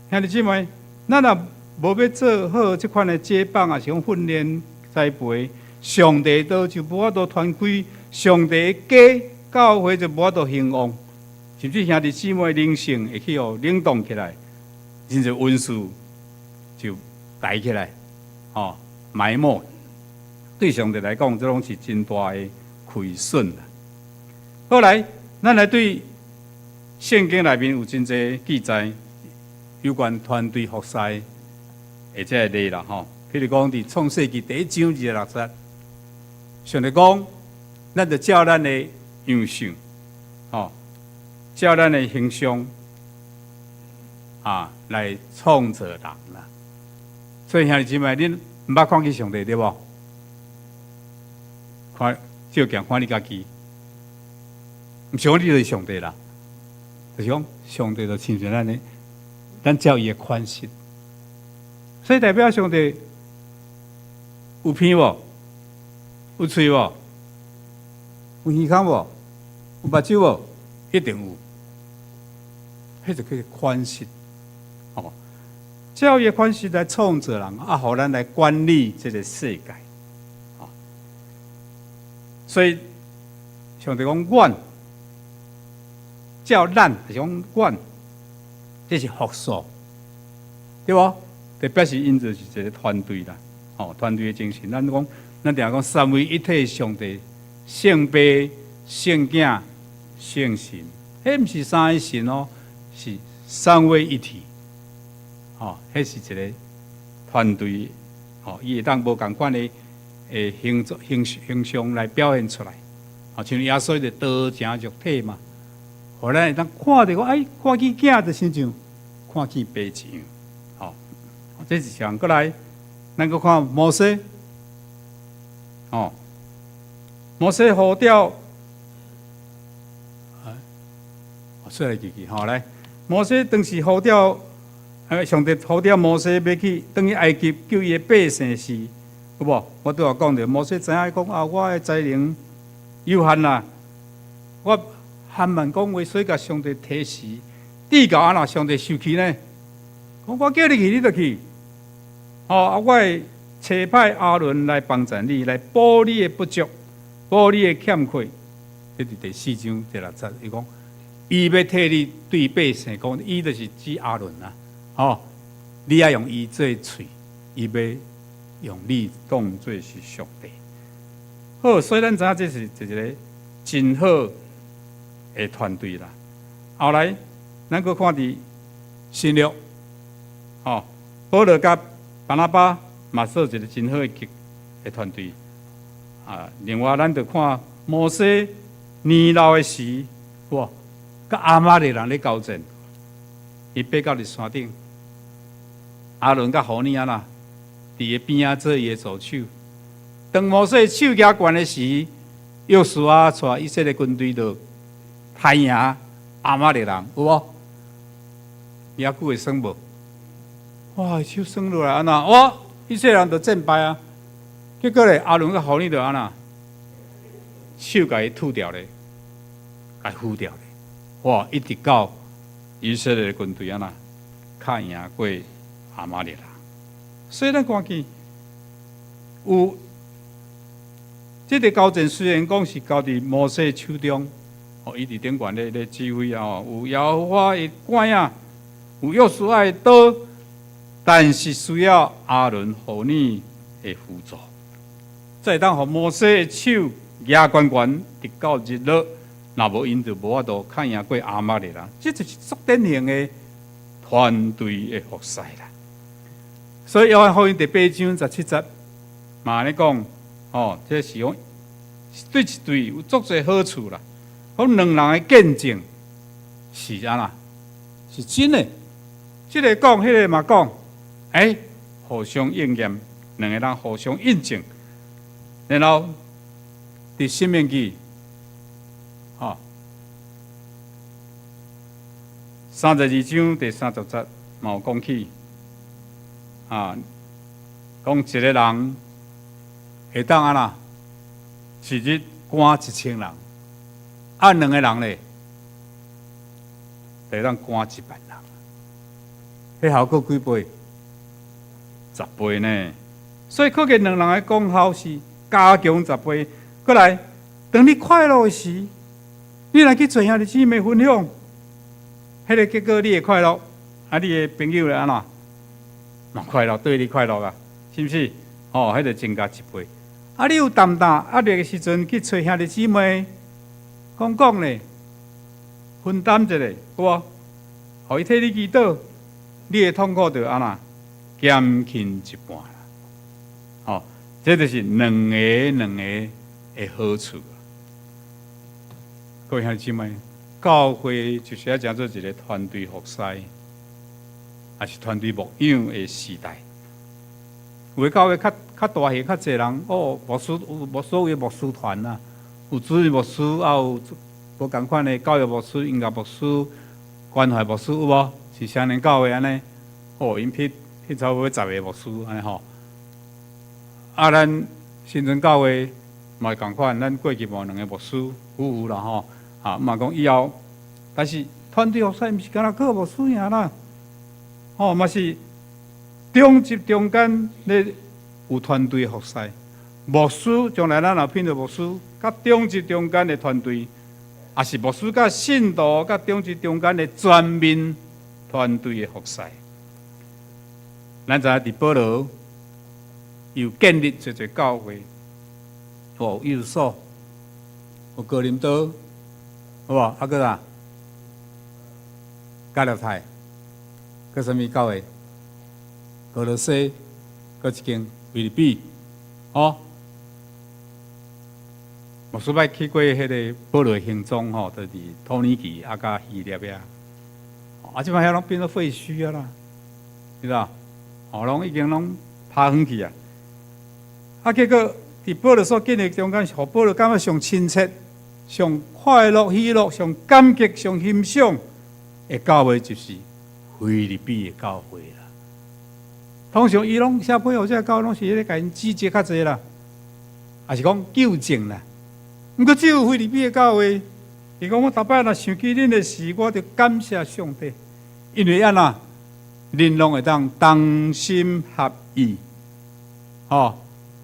兄弟姊妹，咱若無欲做好這款的接棒，抑是講訓練栽培，上帝道就無法度傳開，上帝的家教會就無法度興旺，甚至兄弟姊妹靈性會去予冷凍起來，甚至恩賜就埋起來，吼埋沒。對上帝來講，這攏是真大的虧損啦。後來，咱來對聖經內面有真濟記載有關團隊服侍的這个例啦，吼。譬如講，佇創世記第一章二十六節，上帝講，咱就照咱的樣式，吼，照咱的形象，啊，來創造人啦。所以兄弟姊妹，恁毋捌看見上帝對無？看照鏡看你家己，毋是講你就是上帝啦，就是講上帝就親像咱的，咱照伊的款式，所以代表上帝有鼻無？有喙無？有耳孔無？有目睭無？一定有，彼就叫做款式。哦，照伊的款式來創造人，啊，予咱來管理這個世界。所以上帝講，阮照咱，就是講阮，這是複數，對無？特別是𪜶就是一個團隊啦，吼，團隊的精神。咱講，咱定講三位一體上帝，聖父、聖囝、聖神，彼毋是三个神哦，是三位一體。吼，彼是一個團隊，吼，伊會當無仝款的形形形象來表現出來。吼，像耶穌就道成肉體嘛，予咱會當看著講，哎，看見囝就親像看見爸一樣，吼，這是一項。閣來，咱閣看摩西，吼，摩西呼召，啊，出來記記，吼來，摩西當時呼召。上帝呼召摩西欲去轉去埃及救伊的百姓時，有無？我拄仔講著，摩西知影講啊，我的才能有限啦，我含慢講話，所以共上帝提示，直到按怎上帝受氣呢？講我叫你去，你就去。哦，啊，我會差派亞倫來幫助你，來補你的不足，補你的欠缺。這佇第四章第六節，伊講，伊欲替你對百姓講，伊就是指亞倫啦。吼，你愛用伊做喙，伊欲用你當做是上帝。好，所以咱知影這是一個真好的團隊啦。後來，咱閣看佇新約，吼，保羅佮巴拿巴嘛做一個真好的的團隊。啊，另外咱就看摩西年老的時，哇，佮亞瑪力人咧交戰，伊爬到佇山頂。亞倫佮何爾按怎，佇伊邊仔做伊的助手。當摩西手舉懸的時，約書亞帶以色列軍隊就刣贏亞瑪力人，有無？伊猶閣會耍無？哇，手耍落來按怎？哇，以色列人就戰敗啊！結果咧，亞倫佮何爾就按怎？手共伊吐掉咧，共付掉咧。哇，一直到以色列的軍隊按怎？較贏過亞瑪力人。所以咱看見有這個交戰，雖然講是交佇摩西手中，哦，伊佇頂懸咧咧指揮啊，有耶和華的拐仔，有約書亞的刀，但是需要亞倫何爾的輔助，才會當予摩西的手舉懸懸，直到日落，若無𪜶就無法度較贏過亞瑪力人。這就是足典型的團隊的服侍啦。所以約翰福音第八章十七節，嘛按呢講，哦，這是講對一對有足濟好處啦。講兩人的見證是按怎？是真的。這個講，彼個嘛講，欸，互相應驗，兩個人互相印證。然後佇申命記，吼，32章第三十節嘛有講起，啊，講一個人會當按怎？一日趕一千人，啊，兩個人咧，會當趕一萬人。彼效果幾倍？十倍呢。所以可見兩人的功效是加強十倍。閣來，當你快樂的時，你來去揣兄弟姊妹分享，彼個結果你會快樂，啊，你的朋友會按怎？嘛快樂，對你快樂啊，是毋是？哦，彼個增加一倍。啊，你有擔擔壓力的時陣，去揣兄弟姊妹講講咧，分擔一下，有無？予伊替你祈禱，你的痛苦就按怎減輕一半啦。吼，這就是兩个兩个的好處。各位兄弟姊妹，教會就是愛成做一個團隊服侍，抑是團隊牧養的時代。有的教會較較大型、較濟人，哦，牧師有牧所謂牧師團啊，有主任牧師，也有無仝款的教育牧師、音樂牧師、關懷牧師，有無？是雙連教會按呢？哦，𪜶聘聘差不多十个牧師按呢吼。啊，咱新莊教會嘛仝款，咱過去無兩個牧師夫婦啦吼。啊，嘛講以後，但是團隊服侍毋是干焦靠牧師爾啦，吼嘛是長執中間咧有團隊服侍，牧師將來咱若聘著牧師，佮長執中間的團隊，也是牧師佮信徒佮長執中間的全面團隊的服侍。咱知影佇保羅有建立濟濟教會，有以弗所，有哥林多，好無？啊，閣啥？加拉太，閣啥物教會？歌羅西，閣一間腓立比，哦。牧師捌去過彼个保羅行蹤吼，就是土耳其啊，佮希臘遐。啊，這擺遐攏變做廢墟啊啦，知道？哦，攏已經攏拋遠去啊。啊，結果佇保羅所建立中間，予保羅感覺上親切、上快樂、喜樂、上感激、上欣賞的教會，就是腓立比的教會啦。通常伊攏寫批予這个教會，攏是彼个共𪜶指責較濟啦，抑是講糾正啦。毋過只有腓立比的教會，伊講我逐擺若想起恁的事，我就感謝上帝，因為按怎，恁攏會當同心合意，吼，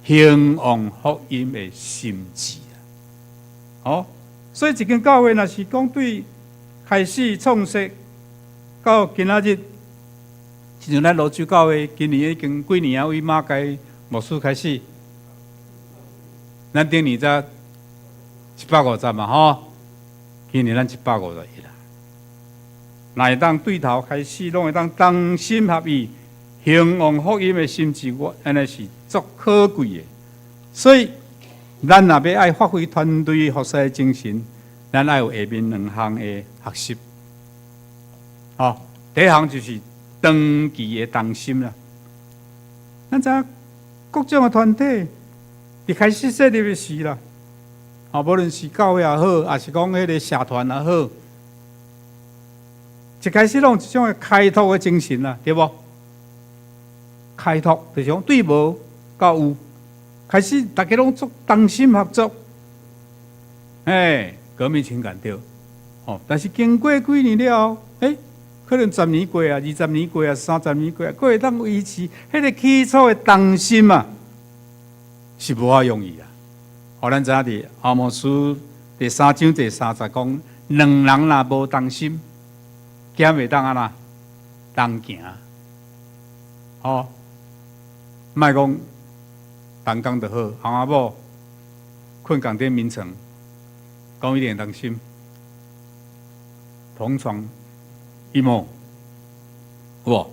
興旺福音的心志啊！吼，所以一間教會若是講對開始創設到今仔日，親像咱蘆洲教會今年已經幾年啊？為馬偕牧師開始，咱頂年才150嘛吼，今年咱151啦。若會當對頭開始，攏會當同心合意，興旺福音的心志，我按呢是足可貴的。所以，咱若欲愛發揮團隊服侍的精神，咱愛有下面兩項的學習。吼，第一項就是長期的同心啦。咱知影各種的團體，佇開始設立的時啦，吼，無論是教會也好，抑是講彼个社團也好，一開始攏有一種的開拓的精神啦，對無？開拓就是講對無到有，開始大家攏足同心合作，哎，革命情感對，吼。但是經過幾年了後，欸，可能十年過啊，20年過啊，30年過啊，閣會當維持彼个起初的同心啊，是無遐容易啊。予咱知影佇阿摩司第三章第三節講，兩人若無同心，敢會當按怎同行？吼，莫講同工就好，翁仔某睏仝頂眠床，講一定同心，同床異夢，有無？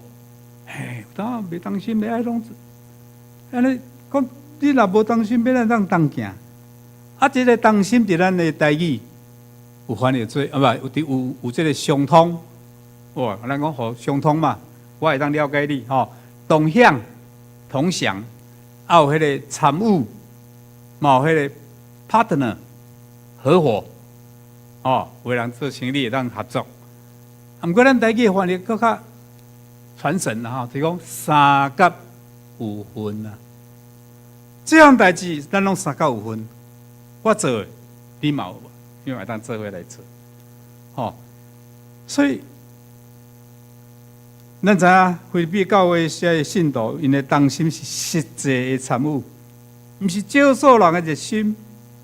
嘿，有當袂同心，欲愛攏按呢講，你若無同心，欲按怎當同行？啊，這个同心佇咱的台語有翻譯做啊，毋有有有這个相通，哇，咱講予相通嘛，我會當了解你吼，同向同享，啊有彼个參與，嘛有彼个 partner 合夥，哦，有的人做生意會當合作。啊，毋過咱台語翻譯閣較傳神啦吼，就是講三甲有份啊。這項代誌咱攏三甲有份，我做的，你嘛有，你嘛會當做伙來做，吼。所以，咱知影腓立比教會這个信徒，𪜶的同心是實際的參與，毋是少數人的熱心，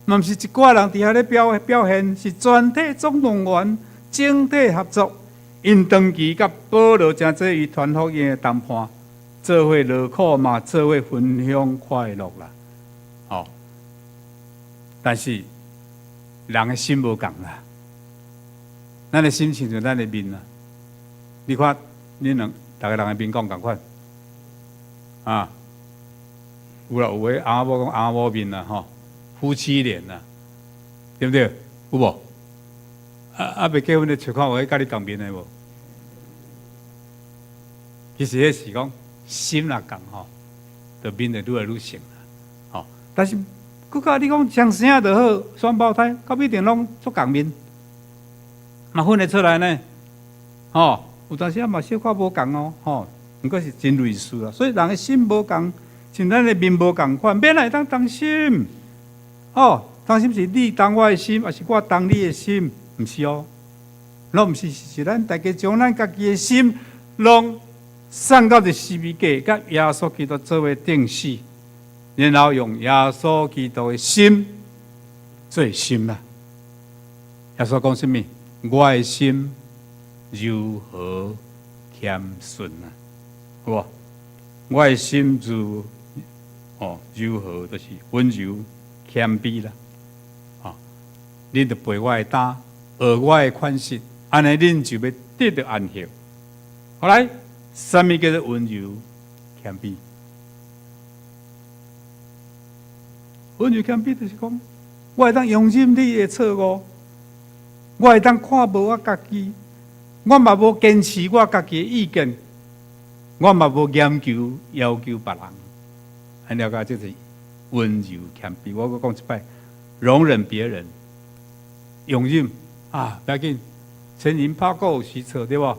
嘛毋是一寡人佇遐咧表表現，是全體總動員，整體合作。𪜶長期佮保羅誠濟伊傳福音的同伴，做伙勞苦嘛，做伙分享快樂啦。吼，但是人的心無仝啦，咱的心親像咱的面啊。你看，恁兩逐个人的面敢仝款啊？有啦，有的翁仔某講翁仔某面啦，吼，夫妻臉啦，對毋對？有無？啊啊！未結婚的揣看有彼佮你仝面的無？其實彼是講心若仝吼，就面會愈來愈像啦。吼，但是閣較你講相生就好，雙胞胎，到尾定攏足仝面，嘛分會出來呢。吼，有當時仔嘛小可無仝哦，吼，毋過是真類似啦。所以人的心無仝，像咱的面無仝款，欲按怎會當同心？哦，同心是你同我的心，抑是我同你的心？毋是哦，攏毋是，是咱大家將咱家己的心攏送到佇十字架，佮耶穌基督做伙釘死，然後用耶穌基督的心做心啦。耶穌講啥物？我的心柔和謙遜啊，好無？我的心柔哦，柔和就是溫柔謙卑啦。哦，恁著背我的擔，學我的款式，按呢恁就欲得著安息。好來，啥物叫做溫柔謙卑？溫柔謙卑就是講，我會當容忍你的錯誤，我會當看無我家己，我嘛無堅持我家己的意見，我嘛無嚴求要求別人。按了解，這是溫柔謙卑。我閣講一擺，容忍別人，容忍啊，不要緊，前人拍鼓有時錯，對無？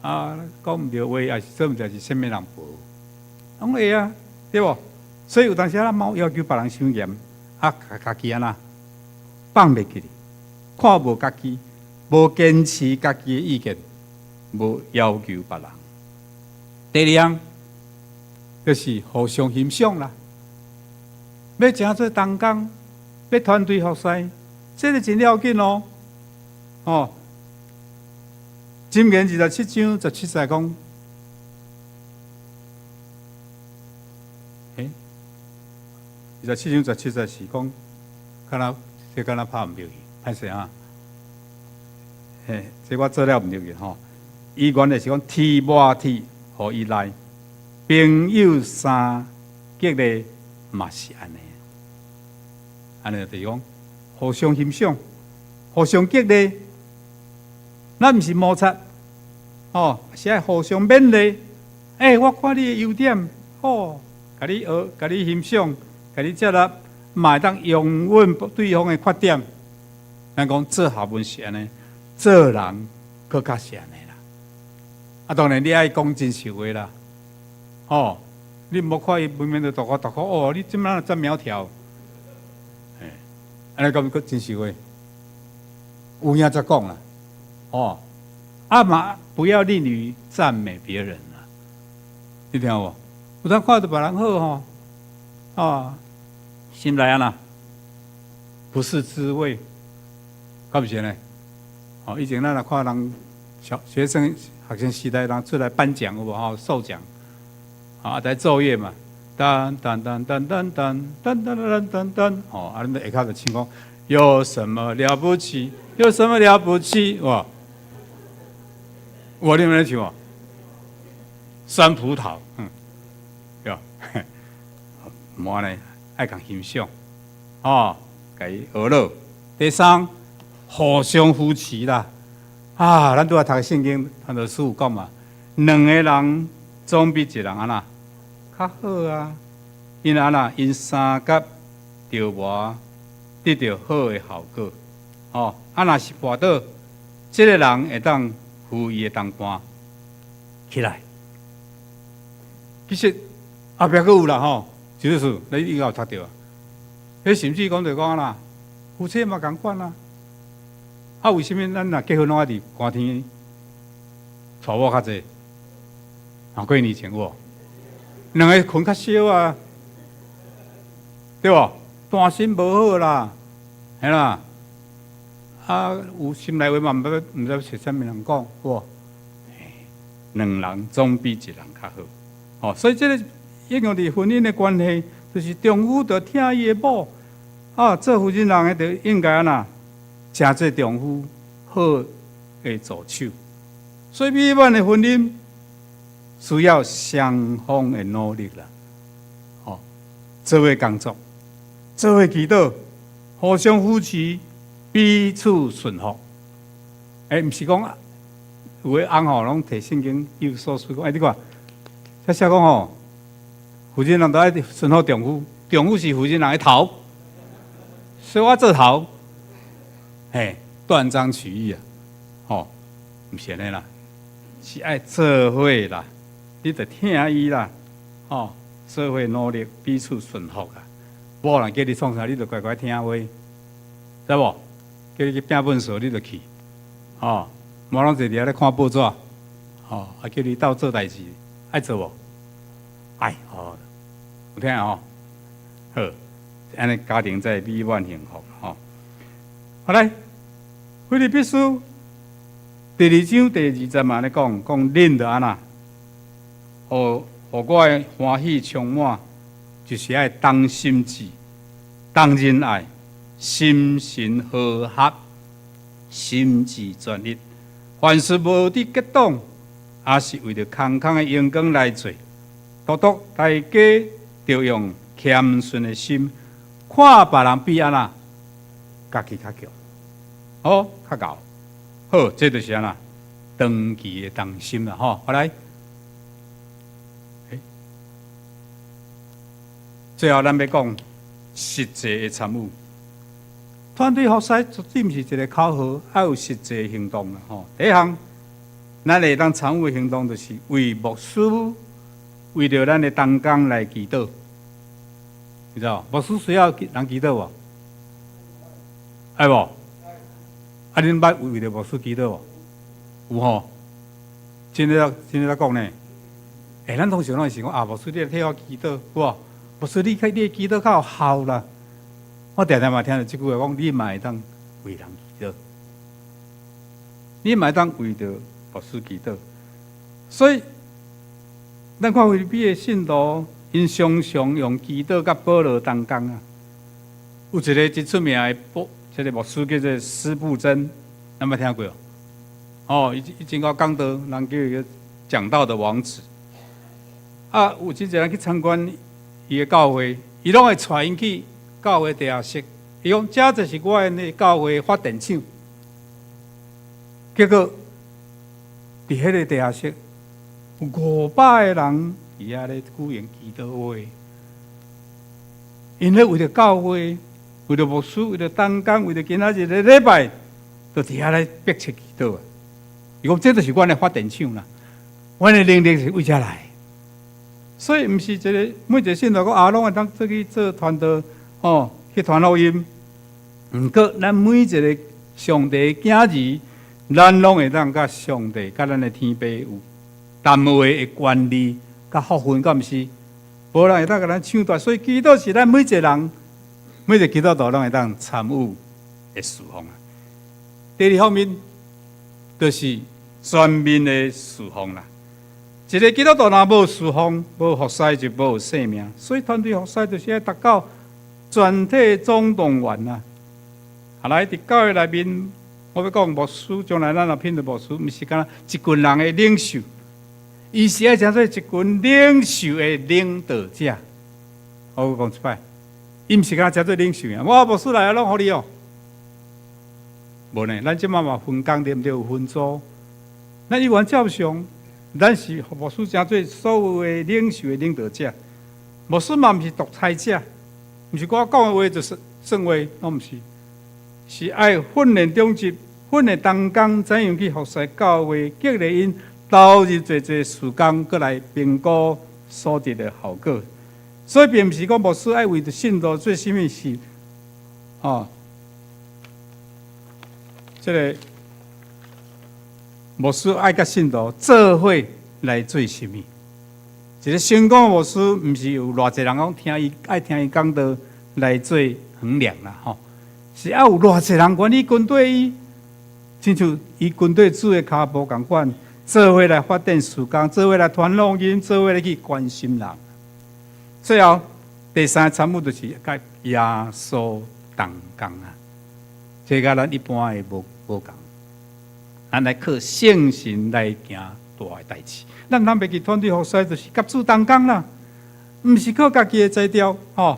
啊，講毋對話，抑是做毋對，是啥物人無？攏會啊，對無？所以有當時咱嘛要求別人傷嚴，啊，家己按怎放袂記，看無家己，無堅持家己的意見，無要求別人。第二項就是互相欣賞啦，欲成做同工，欲團隊服侍，這個真要緊哦。哦，箴言27章17節講，欸，二十七章十七節是講，敢若這敢若拍毋著去，歹勢啊！嘿，這我做了毋著去吼。伊原來是講提摩太予伊來，朋友相激勵嘛是按呢，按呢就是講互相欣賞，互相激勵，咱毋是摩擦，哦，是愛互相勉勵。欸，我看你的優點，好，共你學，共你欣賞，共你接納，嘛會當容忍對方的缺點。咱講做學問是按呢，做人閣較是按呢啦。啊，當然你愛講真實話啦，哦，你毋好看伊明明就大箍大箍，哦，你這擺遮苗條，嘿，按呢講閣真實話，有影才講啦，哦，啊嘛不要吝於讚美別人啦，你聽無？有當看著別人好吼，啊，心內按怎，不是滋味，敢毋是呢？哦，以前咱若看人小學生學生時代，人出來頒獎有無吼？授獎，啊，佇奏樂嘛，噔噔噔噔噔噔噔噔噔噔噔，哦，啊，恁下跤就唱講，有什麼了不起？有什麼了不起？哇！我你們來唱哦，酸葡萄，嗯，對，毋按呢，愛共欣賞，哦，共伊學落。第三，互相扶持啦。啊，咱拄仔讀聖經，傳道書有講嘛，兩個人總比一個人按怎較好啊。𪜶按怎，𪜶相佮著磨得著好的效果。哦，啊，若是跋倒，這個人會當扶伊的同伴起來。其實後壁閣有啦吼，就是你應該有讀著啊。彼甚至講就講啦，夫妻嘛仝款啊。啊，為啥物咱若結婚攏愛佇寒天娶某較濟？啊，過年前有無？兩个睏較少啊，對無？單身無好啦，嘿啦。啊，有心內話嘛，毋知毋知是啥物人講，有無？兩人總比一人較好。哦，所以這個應用佇婚姻的關係，就是丈夫著疼伊的某，啊，做負責人的就應該按怎，成做丈夫好的助手。所以美滿的婚姻需要雙方的努力啦。哦，做伙工作，做伙祈禱，互相扶持，彼此順服。欸，毋是講有的翁吼，攏提聖經有所說講，欸，你看，這寫講吼，負責人都愛順服丈夫，丈夫是負責人的頭，所以我做頭，嘿，斷章取義啊，吼，毋是按呢啦，是愛做伙啦，你著疼伊啦，吼，做伙努力，彼此順服啊。某人叫你創啥，你就乖乖聽話，知無？叫你去摒糞埽，你就去，吼，莫攏坐佇遐咧看報紙，吼，啊叫你鬥做代誌，愛做無？愛，好，有聽吼？好，按呢家庭才會美滿幸福吼。好來，腓立比書第二章第二節嘛咧講，講恁著按怎，予予我的歡喜充滿，就是愛同心志、同仁愛、心神和合、心志專一。凡事無得結黨，抑是為著空空的榮光來做，獨獨大家著用謙遜的心，看別人比按怎，家己較強，好較𠢕，好，這就是按怎長期的同心啦，吼，好來，欸，最後咱欲講實際的參與，團隊服侍絕對毋是一个口號，愛有實際行動啦，吼。第一項，咱會當參與行動，就是為牧師，為著咱的同工來祈禱，你知道？牧師需要人祈禱無？愛無？啊，恁捌為著牧師祈禱無？有吼？真的真的咧講呢？欸，咱通常攏是講啊，牧師你來替我祈禱，有無？牧師你你祈禱較有效啦。我定定嘛聽著這句話講，你嘛會當為人祈禱，你嘛會當為著牧師祈禱。所以，咱看腓立比的信徒，𪜶常常用祈禱佮保羅同工啊。有一个真出名的牧，這个牧師叫做司布真，有無聽過？哦，伊伊真𠢕講道，人叫伊講道的王子。啊，有真濟人去參觀伊的教會，伊攏會帶𪜶去教會地下室。伊講，這就是我的教會發電廠。結果，佇彼个地下室，有500個人佇遐咧舉行祈禱會。𪜶咧為著教會，為著牧師，為著同工，為著今仔日的禮拜，都佇遐咧迫切祈禱啊！伊講，這就是阮的發電廠啦，阮的能力是為這來。所以，毋是一个每一个信徒講啊，攏會當做去做傳道，哦，去傳福音。毋過，咱每一个上帝的囝兒，咱攏會當佮上帝、佮咱的天父有談話的權利、佮福分，敢毋是？無人會當共咱搶奪。所以，祈禱是咱每一个人、每一个基督徒攏會當參與的事奉啊。第二方面，就是全面的事奉啦。一个基督徒若無事奉、無服侍，就無生命。所以團隊服侍就是愛達到全體總動員啊！後來佇教會內面，我欲講牧師，將來咱若聘著牧師，毋是干焦一群人的領袖，伊是愛成做一群領袖的領導者。我講一擺，伊毋是干焦成做領袖啊！我牧師來啊，攏予你哦。無呢，咱這馬嘛分工對毋對？有分組，咱依然照常。咱是牧師成做所有的領袖的領導者，牧師嘛毋是獨裁者，毋是我講的話就是算話，攏毋是，是愛訓練長執、訓練同工，怎樣去服侍教會，激勵𪜶投入濟濟時間，閣來評估所得的效果。所以，並毋是講牧師愛為著信徒做啥物事，哦，這个牧師愛佮信徒做伙來做啥物？一個成功的牧師，毋是有偌濟人講聽伊愛聽伊講道來做衡量啦，吼，是愛有偌濟人願意跟綴伊，親像伊跟綴主的跤步仝款，做伙來發展事工，做伙來傳福音，做伙來去關心人。最後第三個參與就是佮耶穌同工啊，這佮咱一般的無無仝。咱來靠聖神來行大的代誌。咱毋通袂記團隊服侍，就是佮主同工啦，毋是靠家己的才調吼。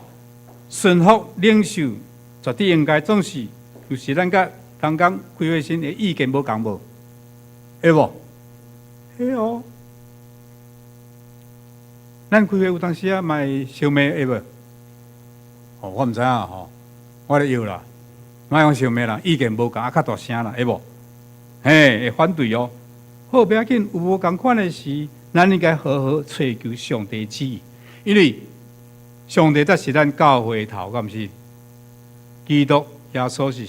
順服領袖，絕對應該總是有時咱佮同工開會時的意見無仝無？會無？會哦。咱開會有當時啊，嘛會相罵會無？哦，我毋知影吼，我咧搖啦，莫講相罵啦，意見無仝啊，較大聲啦，會無？嘿，會反對哦。好，不要緊，有無仝款的時，咱應該好好揣求上帝旨意，因為上帝才是咱教會的頭，敢毋是？基督耶穌是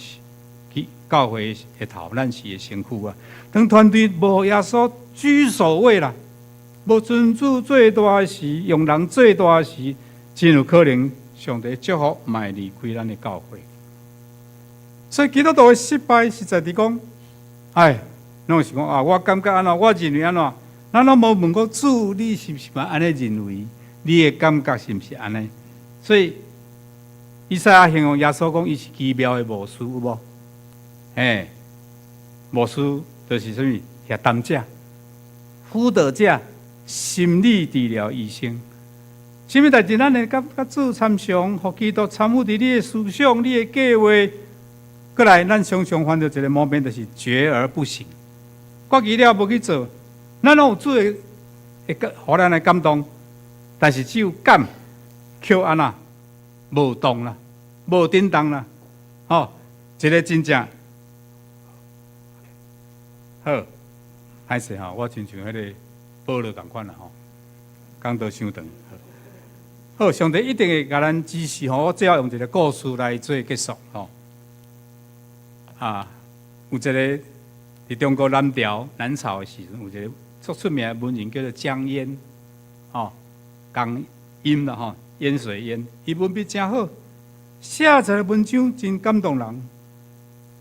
教會的頭，咱是伊的身軀啊。當團隊無耶穌居首位啦，無尊主做大時，用人做大時，真有可能上帝祝福嘛會離開咱的教會。所以基督徒的失敗，實在佇講，哎，攏是講啊，我感覺按怎，我認為按怎，咱攏無問過主，你是毋是嘛按呢認為？你的感覺是毋是按呢？所以，以賽亞形容耶穌講，伊是奇妙的巫師，有無？嘿，巫師就是啥物？協談者、輔導者、心理治療醫生。啥物代誌？咱會佮佮主參詳，予基督參與佇你的思想、你的計劃。過來，咱常常犯著一個毛病，就是決而不行。決議了無去做，咱攏有主的會予咱的感動，但是只有感，卻按怎無動啦，無振動啦。吼，一個真正好，歹勢吼，我親像彼个保羅仝款啦吼，講到傷長。好，上帝一定會共咱指示吼，我最後用一個故事來做結束吼。啊，有一個佇中國南朝南朝的時陣，有一個足出名的文人叫做江淹，吼，江淹啦吼，淹水淹，伊文筆誠好，寫一個文章真感動人。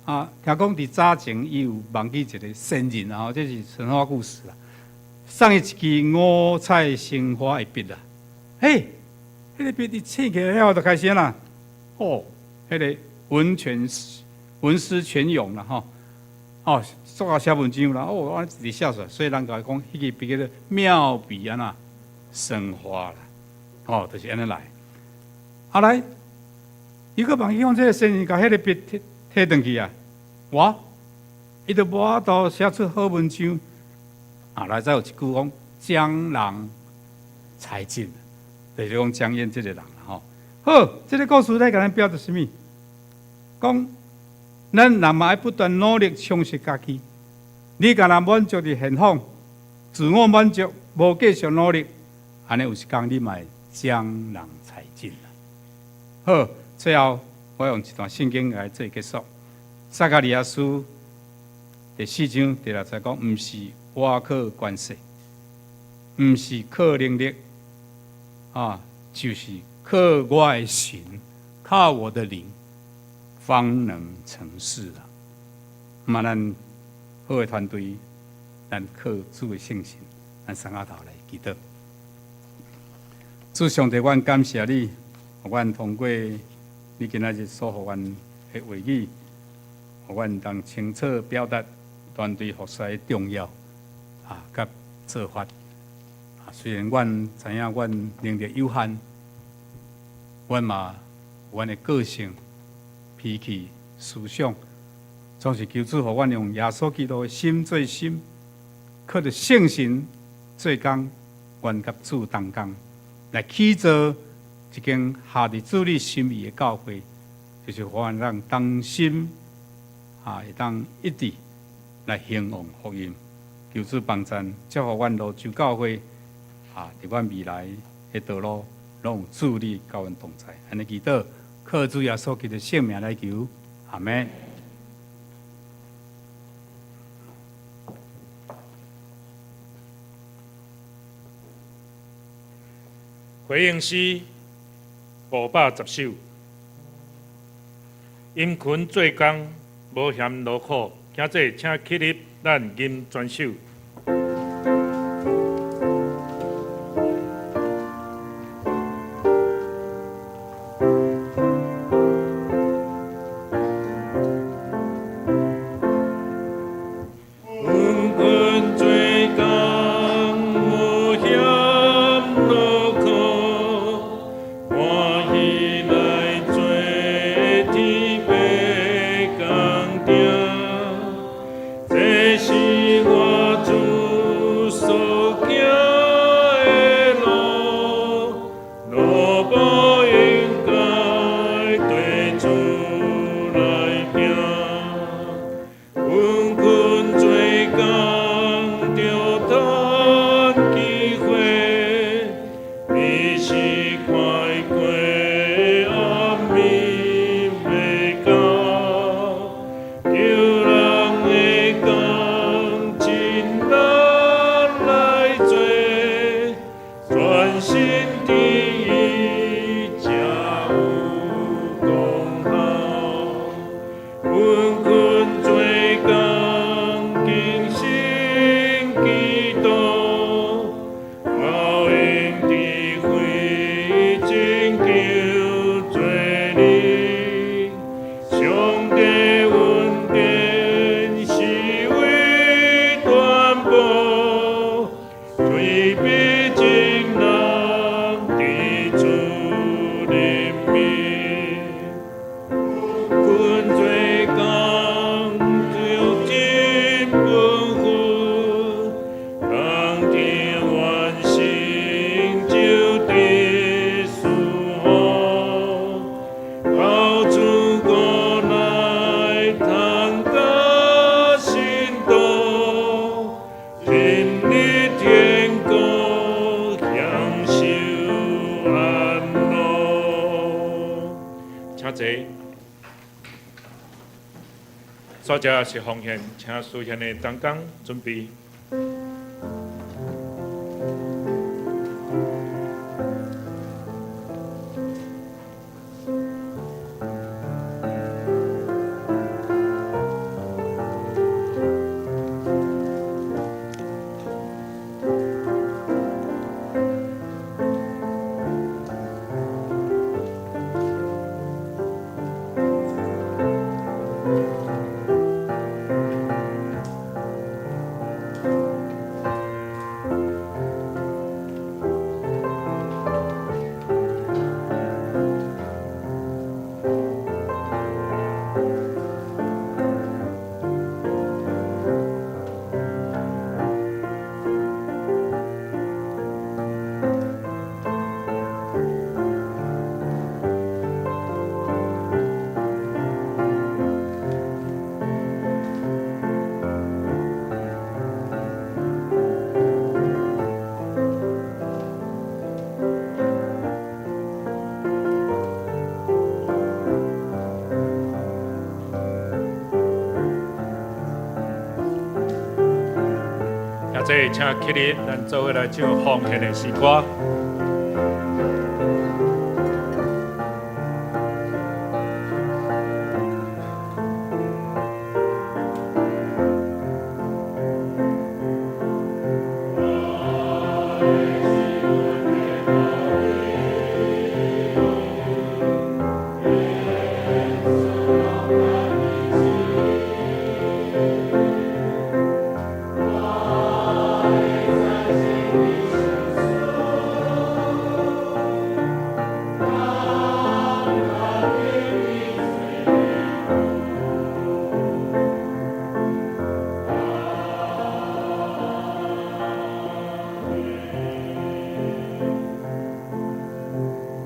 啊，聽講佇早前伊有夢見一個仙人啊，這是神話故事啦。送伊一支五彩生花的筆啦，嘿，彼個筆一醒起來了後，就開始啦，哦，彼個文泉文思泉湧啦，吼，哦，煞會寫文章啦，哦，按呢一直寫出來，所以人共伊講，彼支筆叫做妙筆按怎生花啦，吼，就是按呢來。後來，伊閣夢見講這个仙人共彼个筆提提轉去啊，哇，伊就無法度寫出好文章。啊，來再有一句講江郎才盡，就是講江淹這个人啦，吼。好，這个故事咧共咱表達啥物？講咱人嘛愛不斷努力充實家己。你干焦滿足佇現況，自我滿足，無繼續努力，按呢有一工你嘛會江郎才盡啦。好，最後我用一段聖經來做結束。撒迦利亞書第四章第六節講，毋是我靠權勢，毋是靠能力，啊，就是靠我的神，靠我的靈，方能成事啦。嘛，咱好的團隊，咱靠主的聖神，咱三下頭來祈禱。主上帝，阮感謝你，予阮通過你今仔日所予阮的話語，予阮當清楚表達團隊服侍的重要啊，佮做法。啊，雖然阮知影阮能力有限，阮嘛有阮的個性、脾氣、思想，總是求主予阮用耶穌基督的心做心，靠著聖神做工，阮佮主同工，來起造一間合佇主你心意的教會，就是予阮咱同心啊，會當一致來興旺福音。求主幫贊，祝福阮蘆洲教會啊，佇阮未來的道路，攏有主你佮阮同在。按呢祈禱，靠主耶穌基督聖名來求，阿們。回應詩510首，殷勤做工，無嫌勞苦，今者請起立，咱吟全首。殷勤做工，無嫌勞苦，歡喜來做天父工程。這是我主智才有功效。勤恳做工，敬虔祈禱，老用智慧拯救罪人。上帝恩典是為傳播，催逼眾人佇主裡面。勤做工，就真本分，當天完成就得賜福。靠主國來通甲信徒，進入天國享受安樂。請坐。煞只是奉獻，請司獻的同工準備。兄弟，請起立，咱做伙來唱奉獻的詩歌。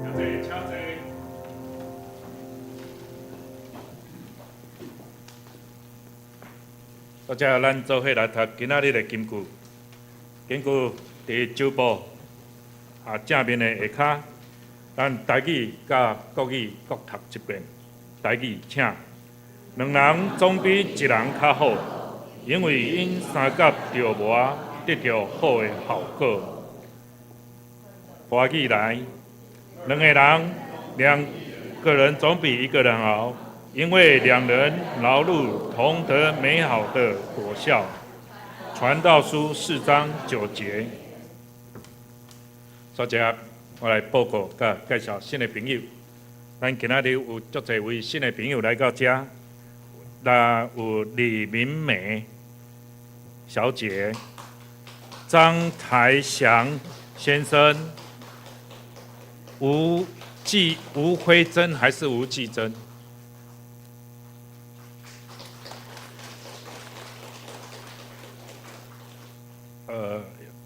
兄弟，請坐。煞只，咱做伙來讀今仔日的金句。金句佇周報啊正面的下跤，咱台語佮國語各讀一遍。台語請，兩人總比一人較好，因為𪜶相佮著磨，得著好的效果。華語來，兩个人，兩個人總比一個人好，因為兩人勞碌同得美好的果效。傳道書4章9節。煞只，我來報告佮介紹新的朋友。咱今仔日有足濟位新的朋友來到遮，那有李明美小姐、張台祥先生、吳輝珍還是吳繼珍？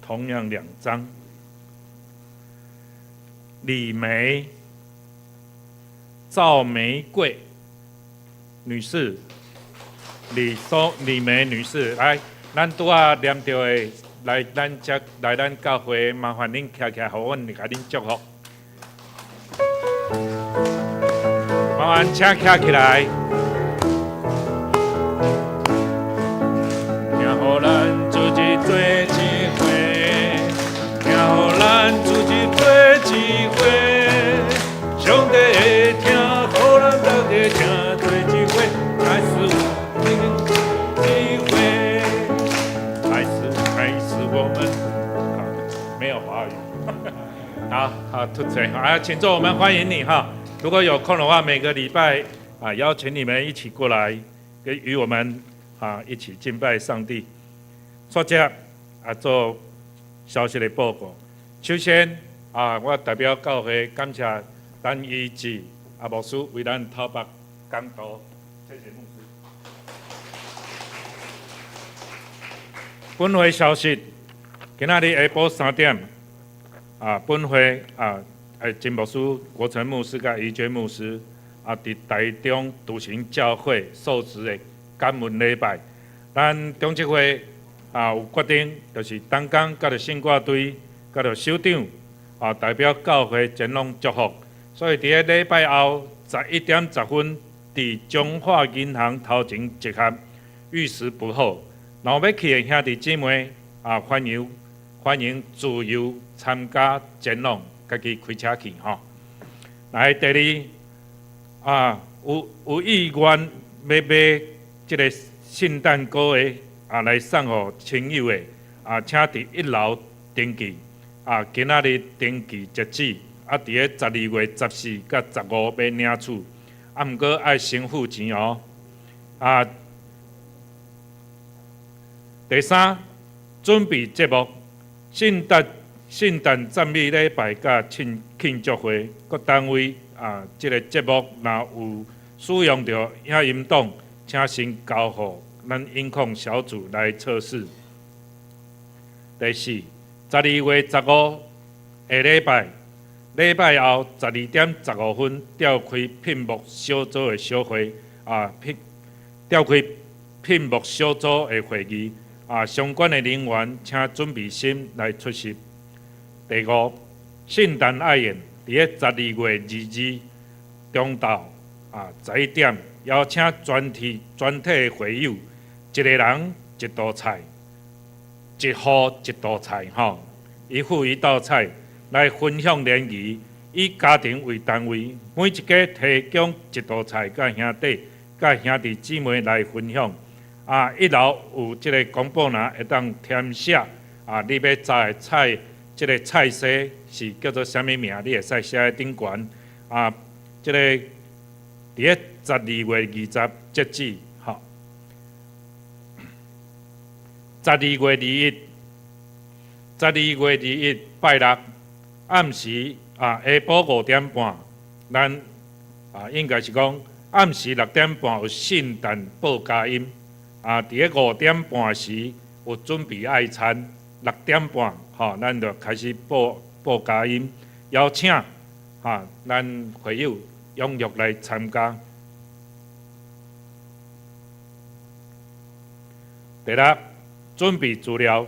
同樣兩張。李梅、趙玫瑰女士、李梅女士，來，咱拄仔念著的，來咱遮來咱教會，麻煩恁徛起來，予阮共恁祝福。麻煩請徛起來。聽予咱主日做一回，聽予咱主日做一我們。好，沒有華語。好好，吐嘴啊，請坐，我們歡迎你哈。如果有空的話，每個禮拜啊，邀請你們一起過來，跟與我們啊一起敬拜上帝。首先啊，做消息的報告。首先啊，我代表教會感謝陳醫志啊牧師為咱頭目講道，謝謝牧師。本會消息，今仔日下晡3點啊，本會啊，金牧師、國成牧師佮怡娟牧師啊，佇台中篤行教會受職的感恩禮拜。咱中執會啊有決定，就是同工佮著聖歌隊、佮著首長啊，代表教會前往祝福。所以佇咧禮拜後11點10分，佇中華銀行頭前集合，逾時不候。若欲去的兄弟姊妹啊，歡迎歡迎自由參加前往，家己開車去吼。來，第二啊，有意願欲買這个聖誕歌的啊，來送予親友的啊，請佇一樓登記啊，今仔日登記截止，啊，佇咧12月14佮15欲領取，啊，毋過愛先付錢哦，啊。第三，準備節目，聖誕讚美禮拜佮慶祝會，各單位啊，這个節目若有使用著影音檔，請先交予咱音控小組來測試。第四，12月15下禮拜，禮拜後12點15分召開聘牧小組的小會啊，召開聘牧小組的會議。啊，相關的人員請準備心來出席。第五，聖誕愛宴佇咧12月22中晝啊11點，邀請全體會友，一个人一道菜，一戶一道菜吼，一戶一道菜來分享聯誼，以家庭為單位，每一家提供一道菜，佮兄弟姊妹來分享。啊，一樓有這个公布欄，會當填寫啊，你欲炸的菜，這个菜色是叫做啥物名？你會使寫佇頂懸。啊，這个佇咧12月20截止，吼。12月21，12月21拜六暗時啊，下晡5點半，咱啊應該是講暗時6點半有聖誕報佳音。啊，佇咧5點半時有準備愛餐，6點半吼，咱就開始報佳音，邀請哈咱會友踴躍來參加。第六，準備資料。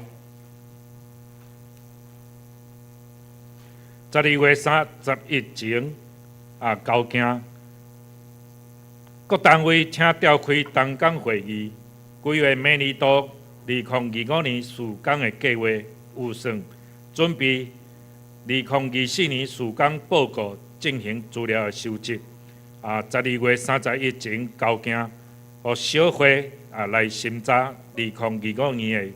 12月31前啊，交件。各單位請召開同工會議，規劃明年度2025年事工的計劃預算，準備2024年事工報告進行資料的收集。啊，12月31前交件，予小會啊來審查2025年的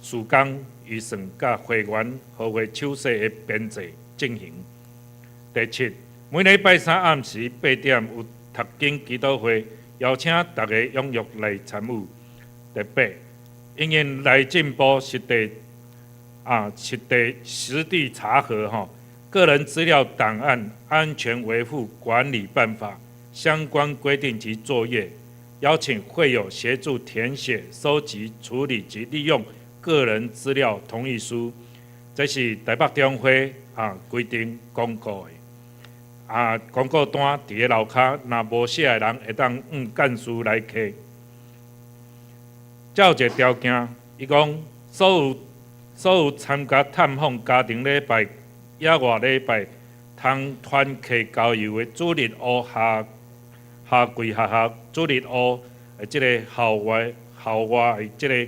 事工預算佮會員和會手冊的編製進行。第七，每禮拜三暗時8點有讀經祈禱會，邀請大家踴躍來參與。第八，因應內政部實地查核吼，個人資料檔案安全維護管理辦法相關規定及作業，邀請會友協助填寫、收集、處理及利用個人資料同意書，這是台北中會啊規定公告的。啊，公告單佇咧樓跤，若無寫的人會當向幹事來提。這有一个條件，伊講所有參加探訪家庭禮拜、野外禮拜、通團契郊遊的主日學下夏季學校主日學的這个校外的這个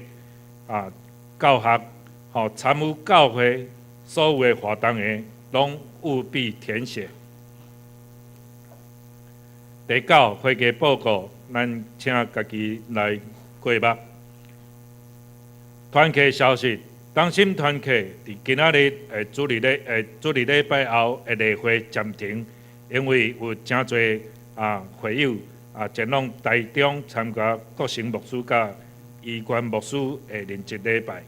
啊教學，吼參與教會所有的活動的，攏務必填寫。第九，會計報告，咱請家己來過目。團契消息，同心團契佇今仔日的主日禮拜後的例會暫停，因為有誠濟會友前往台中參加國成牧師佮伊關牧師的靈質禮拜。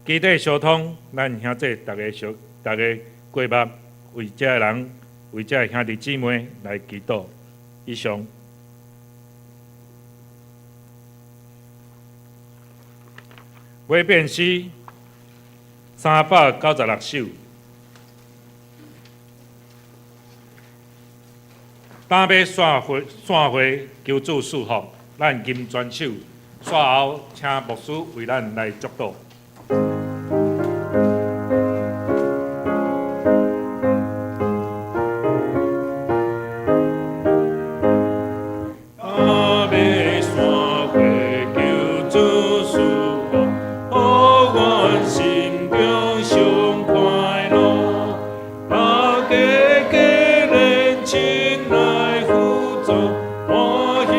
基地相通，咱兄弟逐家小逐家過目，為這个人，為這个兄弟姊妹來祈禱。以上。尾變詩396首。今欲散會，散會求主賜福，咱吟全首，煞後請牧師為咱來祝禱。今欲散會，求主賜福，予阮心中上快樂。大家皆連親來輔助，歡喜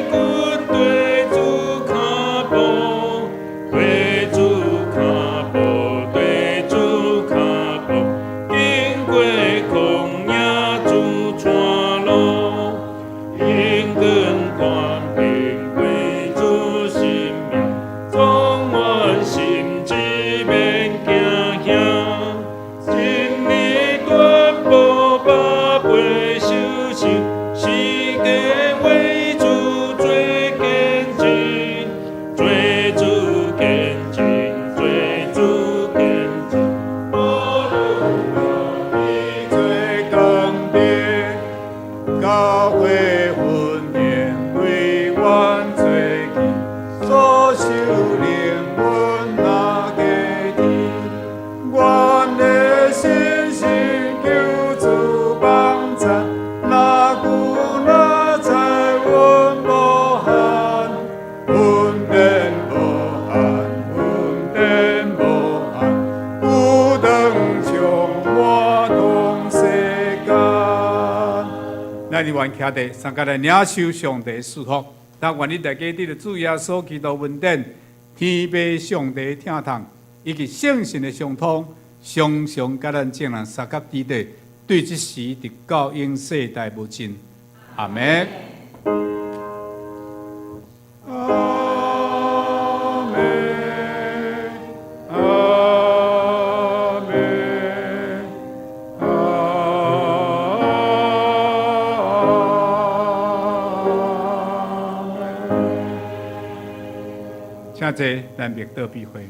跟綴主跤步，綴主跤步，綴主跤步，經過曠野主帶路，應允權柄歸主神名，總願心志免驚嚇。真理傳播百倍收成，時間為主做見證，做主見證，做主見證。做工的，教會訓練為阮做見，所受靈恩若加添，阮的信心求主幫贊，若久若在阮無限，恩典無限，恩典無限，有當充滿當世間。咱願徛佇相共來領受上帝賜福，但願你大家得著主耶穌基督恩典、天父上帝疼痛，以及聖神的相通，常常佮咱眾人相佮佇底，對這時直到永世代無盡。阿門。阿門，阿門，阿門。請坐，咱默禱閉會。